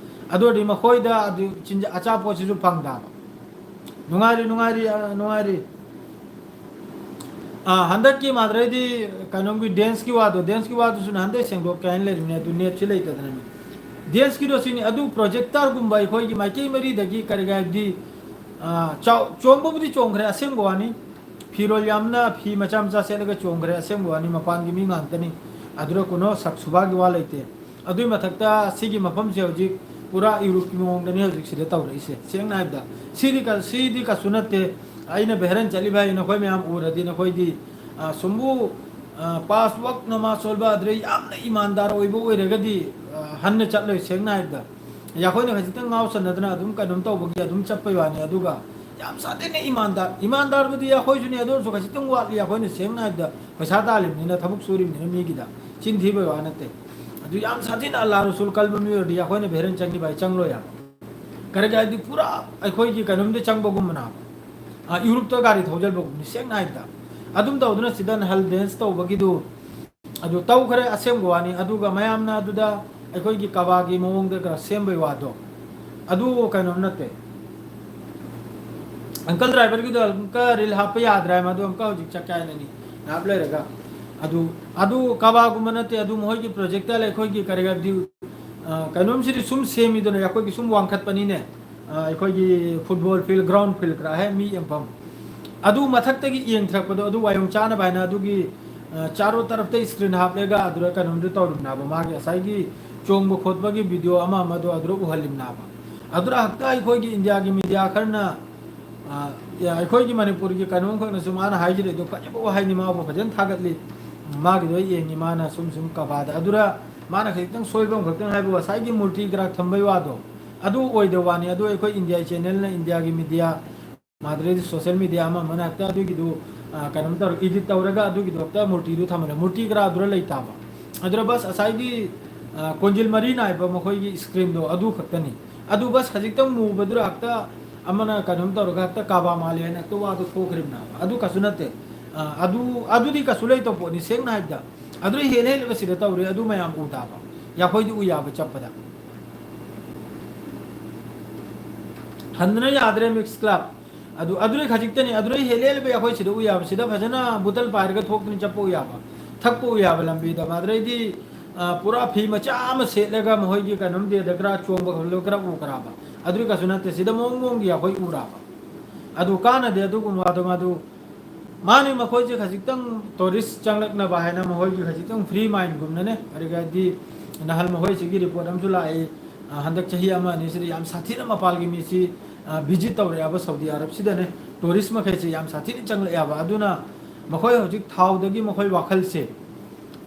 ꯑꯗꯨ ꯑꯣꯏꯔꯗꯤ ꯃꯈꯣꯏꯗ ꯑꯗꯨ ꯆꯤꯟꯖꯥꯛ, ꯑꯆꯥꯄꯣꯠꯁꯤꯁꯨ ꯐꯪꯗꯕ꯫ ꯅꯨꯡꯉꯥꯏꯔꯤ, ꯅꯨꯡꯉꯥꯏꯔꯤ, ꯑ, ꯅꯨꯡꯉꯥꯏꯔꯤ꯫ ꯑ, ꯍꯟꯗꯛꯀꯤ ꯃꯥꯗ꯭ꯔꯦꯗꯤ ꯀꯩꯅꯣꯝꯒꯤ ꯗꯦꯟꯁꯀꯤ ꯋꯥꯗꯣ, ꯗꯦꯟꯁꯀꯤ ꯋꯥꯗꯨꯁꯨ ꯅꯍꯥꯟꯗꯩ ꯁꯦꯡꯗꯣꯛꯀꯦ ꯍꯥꯏꯅ ꯂꯩꯔꯤꯕꯅꯦ, ꯑꯗꯨ ꯅꯦꯠꯁꯤ ꯂꯩꯇꯗꯅꯅꯦ꯫ ꯗꯦꯟꯁꯀꯤꯗꯣ ꯁꯤꯅꯤ, ꯑꯗꯨ ꯄ꯭ꯔꯣꯖꯦꯛꯇꯔꯒꯨꯝꯕ ꯑꯩꯈꯣꯏꯒꯤ ꯃꯥꯏꯀꯩ ꯃꯔꯤꯗꯒꯤ ꯀꯔꯤ ꯀꯔꯤ ꯍꯥꯏꯕꯗꯤ, ꯑ, ꯆꯥꯎ-, ꯆꯣꯡꯕꯕꯨꯗꯤ ꯆꯣꯡꯈ꯭ꯔꯦ, ꯑꯁꯦꯡꯕ ꯋꯥꯅꯤ꯫ ꯐꯤꯔꯣꯜ ꯌꯥꯝꯅ, ꯐꯤ ꯃꯆꯥ ꯃꯆꯥ ꯁꯦꯠꯂꯒ ꯆꯣꯡꯈ꯭ꯔꯦ, ꯑꯁꯦꯡꯕ ꯋꯥꯅꯤ, ꯃꯄꯥꯟꯒꯤ ꯃꯤ ꯉꯥꯛꯇꯅꯤ꯫ ꯑꯗꯨꯗ ꯀꯩꯅꯣ ꯁꯛ ꯁꯨꯕꯥꯒꯤ ꯋꯥ ꯂꯩꯇꯦ꯫ ꯑꯗꯨꯏ ꯃꯊꯛꯇ ꯁꯤꯒꯤ ꯃꯐꯝꯁꯦ ꯍꯧꯖꯤꯛ ꯄꯨꯔꯥ ꯌꯨꯔꯣꯞꯀꯤ ꯃꯑꯣꯡꯗꯅꯤ ꯍꯧꯖꯤꯛ ꯁꯤꯗ ꯇꯧꯔꯛꯏꯁꯦ꯫ ꯁꯦꯡꯅ ꯍꯥꯏꯕꯗ ꯁꯤꯗꯤ ꯀ-, ꯁꯤꯗꯤ ꯀꯩꯁꯨ ꯅꯠꯇꯦ꯫ ꯑꯩꯅ ꯚꯦꯔꯟ ꯆꯠꯂꯤꯕ ꯍꯥꯏ ꯅꯈꯣꯏ ꯃꯌꯥꯝ ꯎꯔꯗꯤ ꯅꯈꯣꯏꯗꯤ, ꯑ, ꯁꯨꯝꯕꯨ, ꯑ, ꯄꯥꯁ ꯋꯛ ꯅꯃꯥꯖ ꯁꯣꯜꯕ ꯑꯗꯨꯗꯩ ꯌꯥꯝꯅ ꯏꯃꯥꯟꯗꯥꯔ ꯑꯣꯏꯕ ꯑꯣꯏꯔꯒꯗꯤ, ꯑ, ꯍꯟꯅ ꯆꯠꯂꯣꯏ꯫ ꯁꯦꯡꯅ ꯍꯥꯏꯕꯗ ꯑꯩꯈꯣꯏꯅ ꯈꯖꯤꯛꯇꯪ ꯉꯥꯎꯁꯟꯅꯗꯅ ꯑꯗꯨꯝ ꯀꯩꯅꯣꯝ ꯇꯧꯕꯒꯤ ꯑꯗꯨꯝ ꯆꯠꯄꯩ ꯋꯥꯅꯤ꯫ ꯑꯗꯨꯒ ꯌꯥꯝ ꯁꯥꯊꯤꯅ ꯏꯃꯥꯟꯗꯥꯔ, ꯏꯃꯥꯟꯗꯥꯔꯕꯨꯗꯤ ꯑꯩꯈꯣꯏꯁꯨꯅꯦ, ꯑꯗꯨ ꯑꯣꯏꯔꯁꯨ ꯈꯖꯤꯛꯇꯪ ꯋꯥꯠꯂꯤ꯫ ꯑꯩꯈꯣꯏꯅ ꯁꯦꯡꯅ ꯍꯥꯏꯕꯗ ꯄꯩꯁꯥ ꯇꯥꯜꯂꯤꯕꯅꯤꯅ, ꯊꯕꯛ ꯁꯨꯔꯤꯕꯅꯤꯅ ꯃꯤꯒꯤꯗ꯫ ꯆꯤꯟ ꯊꯤꯕꯩ ꯋꯥ ꯅꯠꯇꯦ꯫ ꯑꯗꯨ ꯌꯥꯝ ꯁꯥꯊꯤꯅ ꯑꯜꯂꯥ ꯔꯁꯨꯜ ꯀꯜꯕ ꯃꯤ ꯑꯣꯏꯔꯗꯤ ꯑꯩꯈꯣꯏꯅ ꯚꯦꯔꯟ ꯆꯪꯈꯤꯕ ꯍꯥꯏ ꯆꯪꯂꯣꯏ ꯍꯥꯏꯕ꯫ ꯀꯔꯤꯒꯤ ꯍꯥꯏꯗꯤ ꯄꯨꯔꯥ ꯑꯩꯈꯣꯏꯒꯤ ꯀꯩꯅꯣꯝꯗ ꯆꯪꯕꯒꯨꯝꯕꯅ ꯍꯥꯏꯕ꯫ ꯑ, ꯌꯨꯔꯣꯞꯇ ꯒꯥꯔꯤ ꯊꯧꯖꯤꯜꯕꯒꯨꯝꯕꯅꯤ ꯁꯦꯡꯅ ꯍꯥꯏꯕꯗ꯫ ꯑꯗꯨꯝ ꯇꯧꯗꯅ ꯁꯤꯗ ꯅꯍꯜ ꯗꯦꯟꯁ ꯇꯧꯕꯒꯤꯗꯨ ꯑꯗꯨ ꯇꯧꯈ꯭ꯔꯦ, ꯑꯁꯦꯡꯕ ꯋꯥꯅꯤ꯫ ꯑꯗꯨꯒ ꯃꯌꯥꯝꯅ ꯑꯗꯨꯗ ꯑꯩꯈꯣꯏꯒꯤ ꯀꯕꯥꯒꯤ ꯃꯑꯣꯡꯗ ꯈꯔ ꯁꯦꯝꯕꯩ ꯋꯥꯗꯣ, ꯑꯗꯨ ꯀꯩꯅꯣꯝ ꯅꯠꯇꯦ꯫ ꯑꯪꯀꯜ ꯗ꯭ꯔꯥꯏꯚꯔꯒꯤꯗꯣ ꯑꯃꯨꯛꯀ ꯔꯤꯜ ꯍꯥꯞꯄ ꯌꯥꯗ꯭ꯔꯦ, ꯃꯗꯨ ꯑꯃꯨꯛꯀ ꯍꯧꯖꯤꯛ ꯆꯠꯀꯦ ꯍꯥꯏꯅꯅꯤ ꯉꯥꯏꯍꯥꯛ ꯂꯩꯔꯒ꯫ ꯑꯗꯨ, ꯑꯗꯨ ꯀꯕꯥꯒꯨꯝꯕ ꯅꯠꯇꯦ, ꯑꯗꯨ ꯃꯈꯣꯏꯒꯤ ꯄ꯭ꯔꯣꯖꯦꯛꯇ ꯑꯩꯈꯣꯏꯒꯤ ꯀꯔꯤ ꯍꯥꯏꯕꯗꯤ, ꯑ, ꯀꯩꯅꯣꯝꯁꯤꯗꯤ ꯁꯨꯝ ꯁꯦꯝꯃꯤꯗꯅ ꯑꯩꯈꯣꯏꯒꯤ ꯁꯨꯝ ꯋꯥꯡꯈꯠꯄꯅꯤꯅꯦ꯫ ꯑ, ꯑꯩꯈꯣꯏꯒꯤ ꯐꯨꯠꯕꯣꯜ ꯐꯤꯜ, ꯒ꯭ꯔꯥꯎꯟ ꯐꯤꯜ ꯈꯔ ꯍꯦꯛ ꯃꯤ ꯌꯦꯡꯐꯝ꯫ ꯑꯗꯨ ꯃꯊꯛꯇꯒꯤ ꯌꯦꯡꯊꯔꯛꯄꯗꯣ ꯑꯗꯨ ꯋꯥꯌꯣꯡ ꯆꯥꯅꯕ ꯍꯥꯏꯅ ꯑꯗꯨꯒꯤ, ꯑ, ꯆꯥꯔꯣ ꯇꯔꯐꯇ ꯏꯁꯀ꯭ꯔꯤꯟ ꯍꯥꯞꯂꯒ ꯑꯗꯨꯗ ꯀꯩꯅꯣꯝꯗꯨ ꯇꯧꯔꯤꯕꯅꯦꯕ, ꯃꯥꯒꯤ ꯉꯁꯥꯏꯒꯤ ꯆꯣꯡꯕ ꯈꯣꯠꯄꯒꯤ ꯚꯤꯗꯤꯑꯣ ꯑꯃ ꯑꯃꯗꯣ ꯑꯗꯨꯗ ꯎꯍꯜꯂꯤꯕꯅꯦꯕ꯫ ꯑꯗꯨꯗ ꯍꯦꯛꯇ ꯑꯩꯈꯣꯏꯒꯤ ꯏꯟꯗꯤꯌꯥꯒꯤ ꯃꯤꯗꯤꯌꯥ ꯈꯔꯅ, ꯑ, ꯑꯩꯈꯣꯏꯒꯤ ꯃꯅꯤꯄꯨꯔꯒꯤ ꯀꯩꯅꯣꯝꯈꯛꯅꯁꯨ ꯃꯥꯅ ꯍꯥꯏꯖꯔꯤꯗꯣ ꯐꯖꯕ ꯋꯥꯍꯩꯅꯤ, ꯃꯥꯕꯨ ꯐꯖꯅ ꯊꯥꯒꯠꯂꯤ꯫ ꯃꯥꯒꯤꯗꯣ ꯌꯦꯡꯉꯤ ꯃꯥꯅ ꯁꯨꯝ ꯁꯨꯝ ꯀꯕꯥꯗ꯫ ꯑꯗꯨꯗ ꯃꯥꯅ ꯈꯖꯤꯛꯇꯪ ꯁꯣꯏꯕ ꯑꯃꯈꯛꯇꯪ ꯍꯥꯏꯕ, ꯉꯁꯥꯏꯒꯤ ꯃꯨꯔꯇꯤ ꯀ꯭ꯔꯥꯛ ꯊꯝꯕꯩ ꯋꯥꯗꯣ ꯑꯗꯨ ꯑꯣꯏꯗꯕ ꯋꯥꯅꯤ꯫ ꯑꯗꯨ ꯑꯩꯈꯣꯏ ꯏꯟꯗꯤꯌꯥꯒꯤ ꯆꯦꯅꯦꯜꯅ, ꯏꯟꯗꯤꯌꯥꯒꯤ ꯃꯤꯗꯤꯌꯥ, ꯃꯥꯗꯨꯗꯩꯗꯤ ꯁꯣꯁꯦꯜ ꯃꯤꯗꯤꯌꯥ ꯑꯃ ꯑꯃꯅ ꯍꯦꯛꯇ ꯑꯗꯨꯒꯤꯗꯨ, ꯑ, ꯀꯩꯅꯣꯝ ꯇꯧꯔ, ꯏꯗꯤꯠ ꯇꯧꯔꯒ ꯑꯗꯨꯒꯤꯗꯣ ꯍꯦꯛꯇ ꯃꯨꯔꯇꯤꯗꯨ ꯊꯝꯍꯜꯂꯦ꯫ ꯃꯨꯔꯇꯤ ꯀꯔꯥ ꯑꯗꯨꯔ ꯂꯩꯇꯥꯕ꯫ ꯑꯗꯨꯗ ꯕꯁ ꯉꯁꯥꯏꯒꯤ, ꯑ, ꯀꯣꯟꯖꯤꯜ ꯃꯔꯤ ꯅꯥꯏꯕ ꯃꯈꯣꯏꯒꯤ ꯏꯁꯀ꯭ꯔꯤꯟꯗꯣ ꯑꯗꯨ ꯈꯛꯇꯅꯤ꯫ ꯑꯗꯨ ꯕꯁ ꯈꯖꯤꯛꯇꯪ ꯃꯨꯕꯗꯨꯗ ꯍꯦꯛꯇ ꯑꯃꯅ ꯀꯩꯅꯣꯝ ꯇꯧꯔꯒ ꯍꯦꯛꯇ ꯀꯥꯕꯥ ꯃꯥꯜꯂꯦ ꯍꯥꯏꯅ ꯍꯦꯛꯇ ꯋꯥꯗꯣ ꯊꯣꯛꯈ꯭ꯔꯤꯕꯅꯦꯕ꯫ ꯑꯗꯨ ꯀꯩꯁꯨ ꯅꯠꯇꯦ꯫ ꯑ, ꯑꯗꯨ, ꯑꯗꯨꯗꯤ ꯀꯩꯁꯨ ꯂꯩꯇꯕ ꯄꯣꯠꯅꯤ, ꯁꯦꯡꯅ ꯍꯥꯏꯕꯗ꯫ ꯑꯗꯨꯗ ꯍꯦꯜꯂ ꯍꯦꯜꯂꯒ ꯁꯤꯗ ꯇꯧꯔꯦ, ꯑꯗꯨ ꯃꯌꯥꯝ ꯎ ꯇꯥꯕ꯫ ꯑꯩꯈꯣꯏꯗꯤ ꯎ ꯌꯥꯕ ꯆꯠꯄꯗ꯫ ꯍꯟꯗꯅ ꯌꯥꯗ꯭ꯔꯦ ꯃꯤꯛꯁ ꯀ꯭ꯂꯕ꯫ ꯑꯗꯨ, ꯑꯗꯨꯗꯩ ꯈꯖꯤꯛꯇꯅꯤ, ꯑꯗꯨꯗꯩ ꯍꯦꯜꯂꯦꯜꯕ ꯑꯩꯈꯣꯏ ꯁꯤꯗ ꯎ ꯌꯥꯕ, ꯁꯤꯗ ꯐꯖꯅ ꯕꯣꯇꯜ ꯄꯥꯏꯔꯒ ꯊꯣꯛꯇꯅ ꯆꯠꯄ ꯎ ꯌꯥꯕ, ꯊꯛꯄ ꯎ ꯌꯥꯕ ꯂꯝꯕꯤꯗ꯫ ꯑꯗꯨꯗꯩꯗꯤ, ꯑ, ꯄꯨꯔꯥ ꯐꯤ ꯃꯆꯥ ꯑꯃ ꯁꯦꯠꯂꯒ ꯃꯈꯣꯏꯒꯤ ꯀꯩꯅꯣꯝ ꯗꯦꯗ ꯈꯔ ꯆꯣꯡꯕ ꯈꯣꯠꯂꯒ ꯈꯔ ꯎ ꯈꯔꯥꯕ꯫ ꯑꯗꯨꯗꯤ ꯀꯩꯁꯨ ꯅꯠꯇꯦ, ꯁꯤꯗ ꯃꯑꯣꯡ ꯃꯑꯣꯡꯒꯤ ꯑꯩꯈꯣꯏ ꯎꯔꯥꯕ꯫ ꯑꯗꯨ ꯀꯥꯟꯅꯗꯦ ꯑꯗꯨꯒꯨꯝꯕ ꯑꯗꯨꯝ ꯑꯗꯨ ꯃꯥꯅꯤ, ꯃꯈꯣꯏꯁꯦ ꯈꯖꯤꯛꯇꯪ ꯇꯨꯔꯤꯁ ꯆꯪꯂꯛꯅꯕ ꯍꯥꯏꯅ ꯃꯈꯣꯏꯒꯤ ꯈꯖꯤꯛꯇꯪ ꯐ꯭ꯔꯤ ꯃꯥꯏꯟꯒꯨꯝꯅꯅꯦ, ꯀꯔꯤ ꯍꯥꯏꯗꯤ, ꯅꯍꯥꯟ ꯃꯈꯣꯏꯁꯤꯒꯤ ꯔꯤꯄꯣꯔꯠ ꯑꯃꯁꯨ ꯂꯥꯛꯏ, ꯑ, ꯍꯟꯗꯛ ꯆꯍꯤ ꯑꯃ ꯑꯅꯤꯁꯤꯗ ꯌꯥꯝ ꯁꯥꯊꯤꯅ ꯃꯄꯥꯜꯒꯤ ꯃꯤꯁꯤ, ꯑ, ꯚꯤꯖꯤꯠ ꯇꯧꯔꯛꯑꯦꯕ ꯁꯥꯎꯗꯤ ꯑꯔꯕꯁꯤꯗꯅꯦ꯫ ꯇꯨꯔꯤꯁ ꯃꯈꯩꯁꯤ ꯌꯥꯝ ꯁꯥꯊꯤꯅ ꯆꯪꯂꯛꯑꯦꯕ꯫ ꯑꯗꯨꯅ ꯃꯈꯣꯏ ꯍꯧꯖꯤꯛ ꯊꯥꯎꯗꯒꯤ ꯃꯈꯣꯏ ꯋꯥꯈꯜꯁꯦ,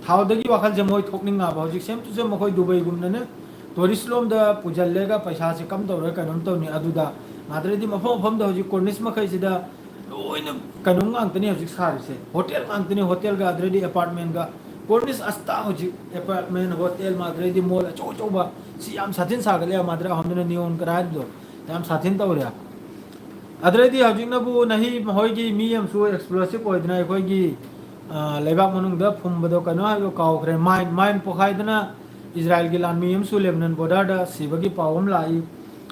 ꯊꯥꯎꯗꯒꯤ ꯋꯥꯈꯜꯁꯦ ꯃꯣꯏ ꯊꯣꯛꯅꯤꯡꯉꯕ꯫ ꯍꯧꯖꯤꯛ ꯁꯦꯝ ꯇꯨ ꯁꯦꯝ ꯃꯈꯣꯏ ꯗꯨꯕꯩꯒꯨꯝꯅꯅꯦ ꯇꯨꯔꯤꯁ ꯂꯣꯝꯗ ꯄꯨꯁꯤꯜꯂꯒ ꯄꯩꯁꯥꯁꯦ ꯀꯝ ꯇꯧꯔꯒ ꯀꯩꯅꯣꯝ ꯇꯧꯅꯤ꯫ ꯑꯗꯨꯗ ꯃꯥꯗ꯭ꯔꯗꯤ ꯃꯐꯝ ꯃꯐꯝꯗ ꯍꯧꯖꯤꯛ ꯀꯣꯔꯅꯤꯁ ꯃꯈꯩꯁꯤꯗ ꯂꯣꯏꯅ ꯀꯩꯅꯣꯝ ꯉꯥꯛꯇꯅꯤ ꯍꯧꯖꯤꯛ ꯁꯥꯔꯤꯁꯦ, ꯍꯣꯇꯦꯜ ꯉꯥꯛꯇꯅꯤ꯫ ꯍꯣꯇꯦꯜꯒ ꯑꯗꯨꯗꯩꯗꯤ ꯑꯦꯄꯥꯔꯠꯃꯦꯟꯒ, ꯀꯣꯔꯅꯤꯁ ꯑꯁꯇꯥ ꯍꯧꯖꯤꯛ ꯑꯦꯄꯥꯔꯠꯃꯦꯟ, ꯍꯣꯇꯦꯜ, ꯃꯥꯗ꯭ꯔꯗꯤ ꯃꯣꯜ ꯑꯆꯧ ꯑꯆꯧꯕ ꯁꯤ ꯌꯥꯝ ꯁꯥꯊꯤꯅ ꯁꯥꯒꯠꯂꯦ꯫ ꯃꯥꯗ꯭ꯔ ꯑꯍꯣꯝꯗꯅ ꯅꯤꯌꯣꯟ ꯀꯔꯥꯏꯗꯣ ꯌꯥꯝ ꯁꯥꯊꯤꯅ ꯇꯧꯔꯦ꯫ ꯑꯗꯨꯗꯩꯗꯤ ꯍꯧꯖꯤꯛꯅꯕꯨ ꯅꯍꯤ ꯃꯈꯣꯏꯒꯤ ꯃꯤ ꯑꯃꯁꯨ ꯑꯦꯛꯁꯄ꯭ꯂꯣꯁꯤꯞ ꯑꯣꯏꯗꯅ ꯑꯩꯈꯣꯏꯒꯤ, ꯑ, ꯂꯩꯕꯥꯛ ꯃꯅꯨꯡꯗ ꯐꯨꯝꯕꯗꯣ ꯀꯩꯅꯣ ꯍꯥꯏꯕꯗꯣ ꯀꯥꯎꯈ꯭ꯔꯦ, ꯃꯥꯏꯟ, ꯃꯥꯏꯟ ꯄꯣꯈꯥꯏꯗꯅ ꯏꯖꯔꯥꯏꯜꯒꯤ ꯂꯥꯟꯃꯤ ꯑꯃꯁꯨ ꯂꯦꯕꯅꯟ ꯕꯣꯔꯗꯔꯗ ꯁꯤꯕꯒꯤ ꯄꯥꯎ ꯑꯃ ꯂꯥꯛꯏ꯫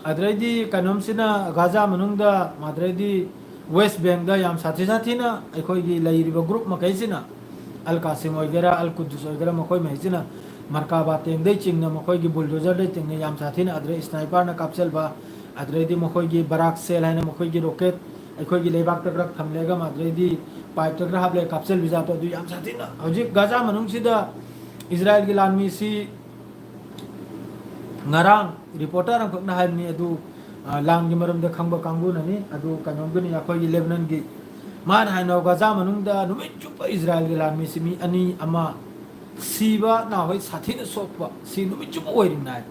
ꯑꯗꯨꯗꯩꯗꯤ ꯀꯩꯅꯣꯝꯁꯤꯅ ꯒꯥꯖꯥ ꯃꯅꯨꯡꯗ, ꯑꯗꯨꯗꯩꯗꯤ ꯋꯦꯁ ꯕꯦꯡꯗ ꯌꯥꯝ ꯁꯥꯊꯤ ꯁꯥꯊꯤꯅ ꯑꯩꯈꯣꯏꯒꯤ ꯂꯩꯔꯤꯕ ꯒ꯭ꯔꯨꯞ ꯃꯈꯩꯁꯤꯅ, ꯑꯜ ꯀꯥꯁꯤꯝ ꯑꯣꯏꯒꯦꯔꯥ, ꯑꯜ ꯀꯨꯗꯨꯁ ꯑꯣꯏꯒꯦꯔꯥ, ꯃꯈꯣꯏ ꯃꯈꯩꯁꯤꯅ ꯃꯔꯀꯥꯕꯥ ꯇꯦꯡꯗꯩ ꯆꯤꯡꯅ, ꯃꯈꯣꯏꯒꯤ ꯕꯨꯜꯗꯣꯖꯔꯗꯩ ꯆꯤꯡꯅ ꯌꯥꯝ ꯁꯥꯊꯤꯅ, ꯑꯗꯨꯗꯩ ꯁ꯭ꯅꯥꯏꯄꯔꯅ ꯀꯥꯞꯆꯜꯕ, ꯑꯗꯨꯗꯩꯗꯤ ꯃꯈꯣꯏꯒꯤ ꯕꯔꯥꯛ ꯁꯦꯜ ꯍꯥꯏꯅ ꯃꯈꯣꯏꯒꯤ ꯔꯣꯀꯦꯠ ꯑꯩꯈꯣꯏꯒꯤ ꯂꯩꯕꯥꯛꯇ ꯈꯔ ꯊꯝꯂꯦꯒ, ꯑꯗꯨꯗꯩꯗꯤ ꯄꯥꯏꯞꯇ ꯈꯔ ꯍꯥꯞꯂꯦ ꯀꯥꯞꯆꯜꯕꯤ ꯖꯥꯠꯇꯣ, ꯑꯗꯨ ꯌꯥꯝ ꯁꯥꯊꯤꯅ ꯍꯧꯖꯤꯛ ꯒꯥꯖꯥ ꯃꯅꯨꯡꯁꯤꯗ ꯏꯖꯔꯥꯏꯜꯒꯤ ꯂꯥꯟꯃꯤꯁꯤ ꯉꯔꯥꯡ ꯔꯤꯄꯣꯔꯇꯔ ꯑꯃꯈꯛꯅ ꯍꯥꯏꯕꯅꯤ ꯑꯗꯨ, ꯑ, ꯂꯥꯟꯒꯤ ꯃꯔꯝꯗ ꯈꯪꯕ ꯀꯥꯡꯕꯨꯅꯅꯤ꯫ ꯑꯗꯨ ꯀꯩꯅꯣꯝꯒꯤꯅꯤ, ꯑꯩꯈꯣꯏꯒꯤ ꯂꯦꯕꯅꯟꯒꯤ, ꯃꯥꯅ ꯍꯥꯏꯅ ꯒꯥꯖꯥ ꯃꯅꯨꯡꯗ ꯅꯨꯃꯤꯠ ꯆꯨꯞꯄ ꯏꯖꯔꯥꯏꯜꯒꯤ ꯂꯥꯟꯃꯤꯁꯤ ꯃꯤ ꯑꯅꯤ ꯑꯃ ꯁꯤꯕ, ꯅꯍꯣꯏ ꯁꯥꯊꯤꯅ ꯁꯣꯛꯄ, ꯁꯤ ꯅꯨꯃꯤꯠ ꯆꯨꯞꯄ ꯑꯣꯏꯔꯤꯕꯅꯤ ꯍꯥꯏ꯫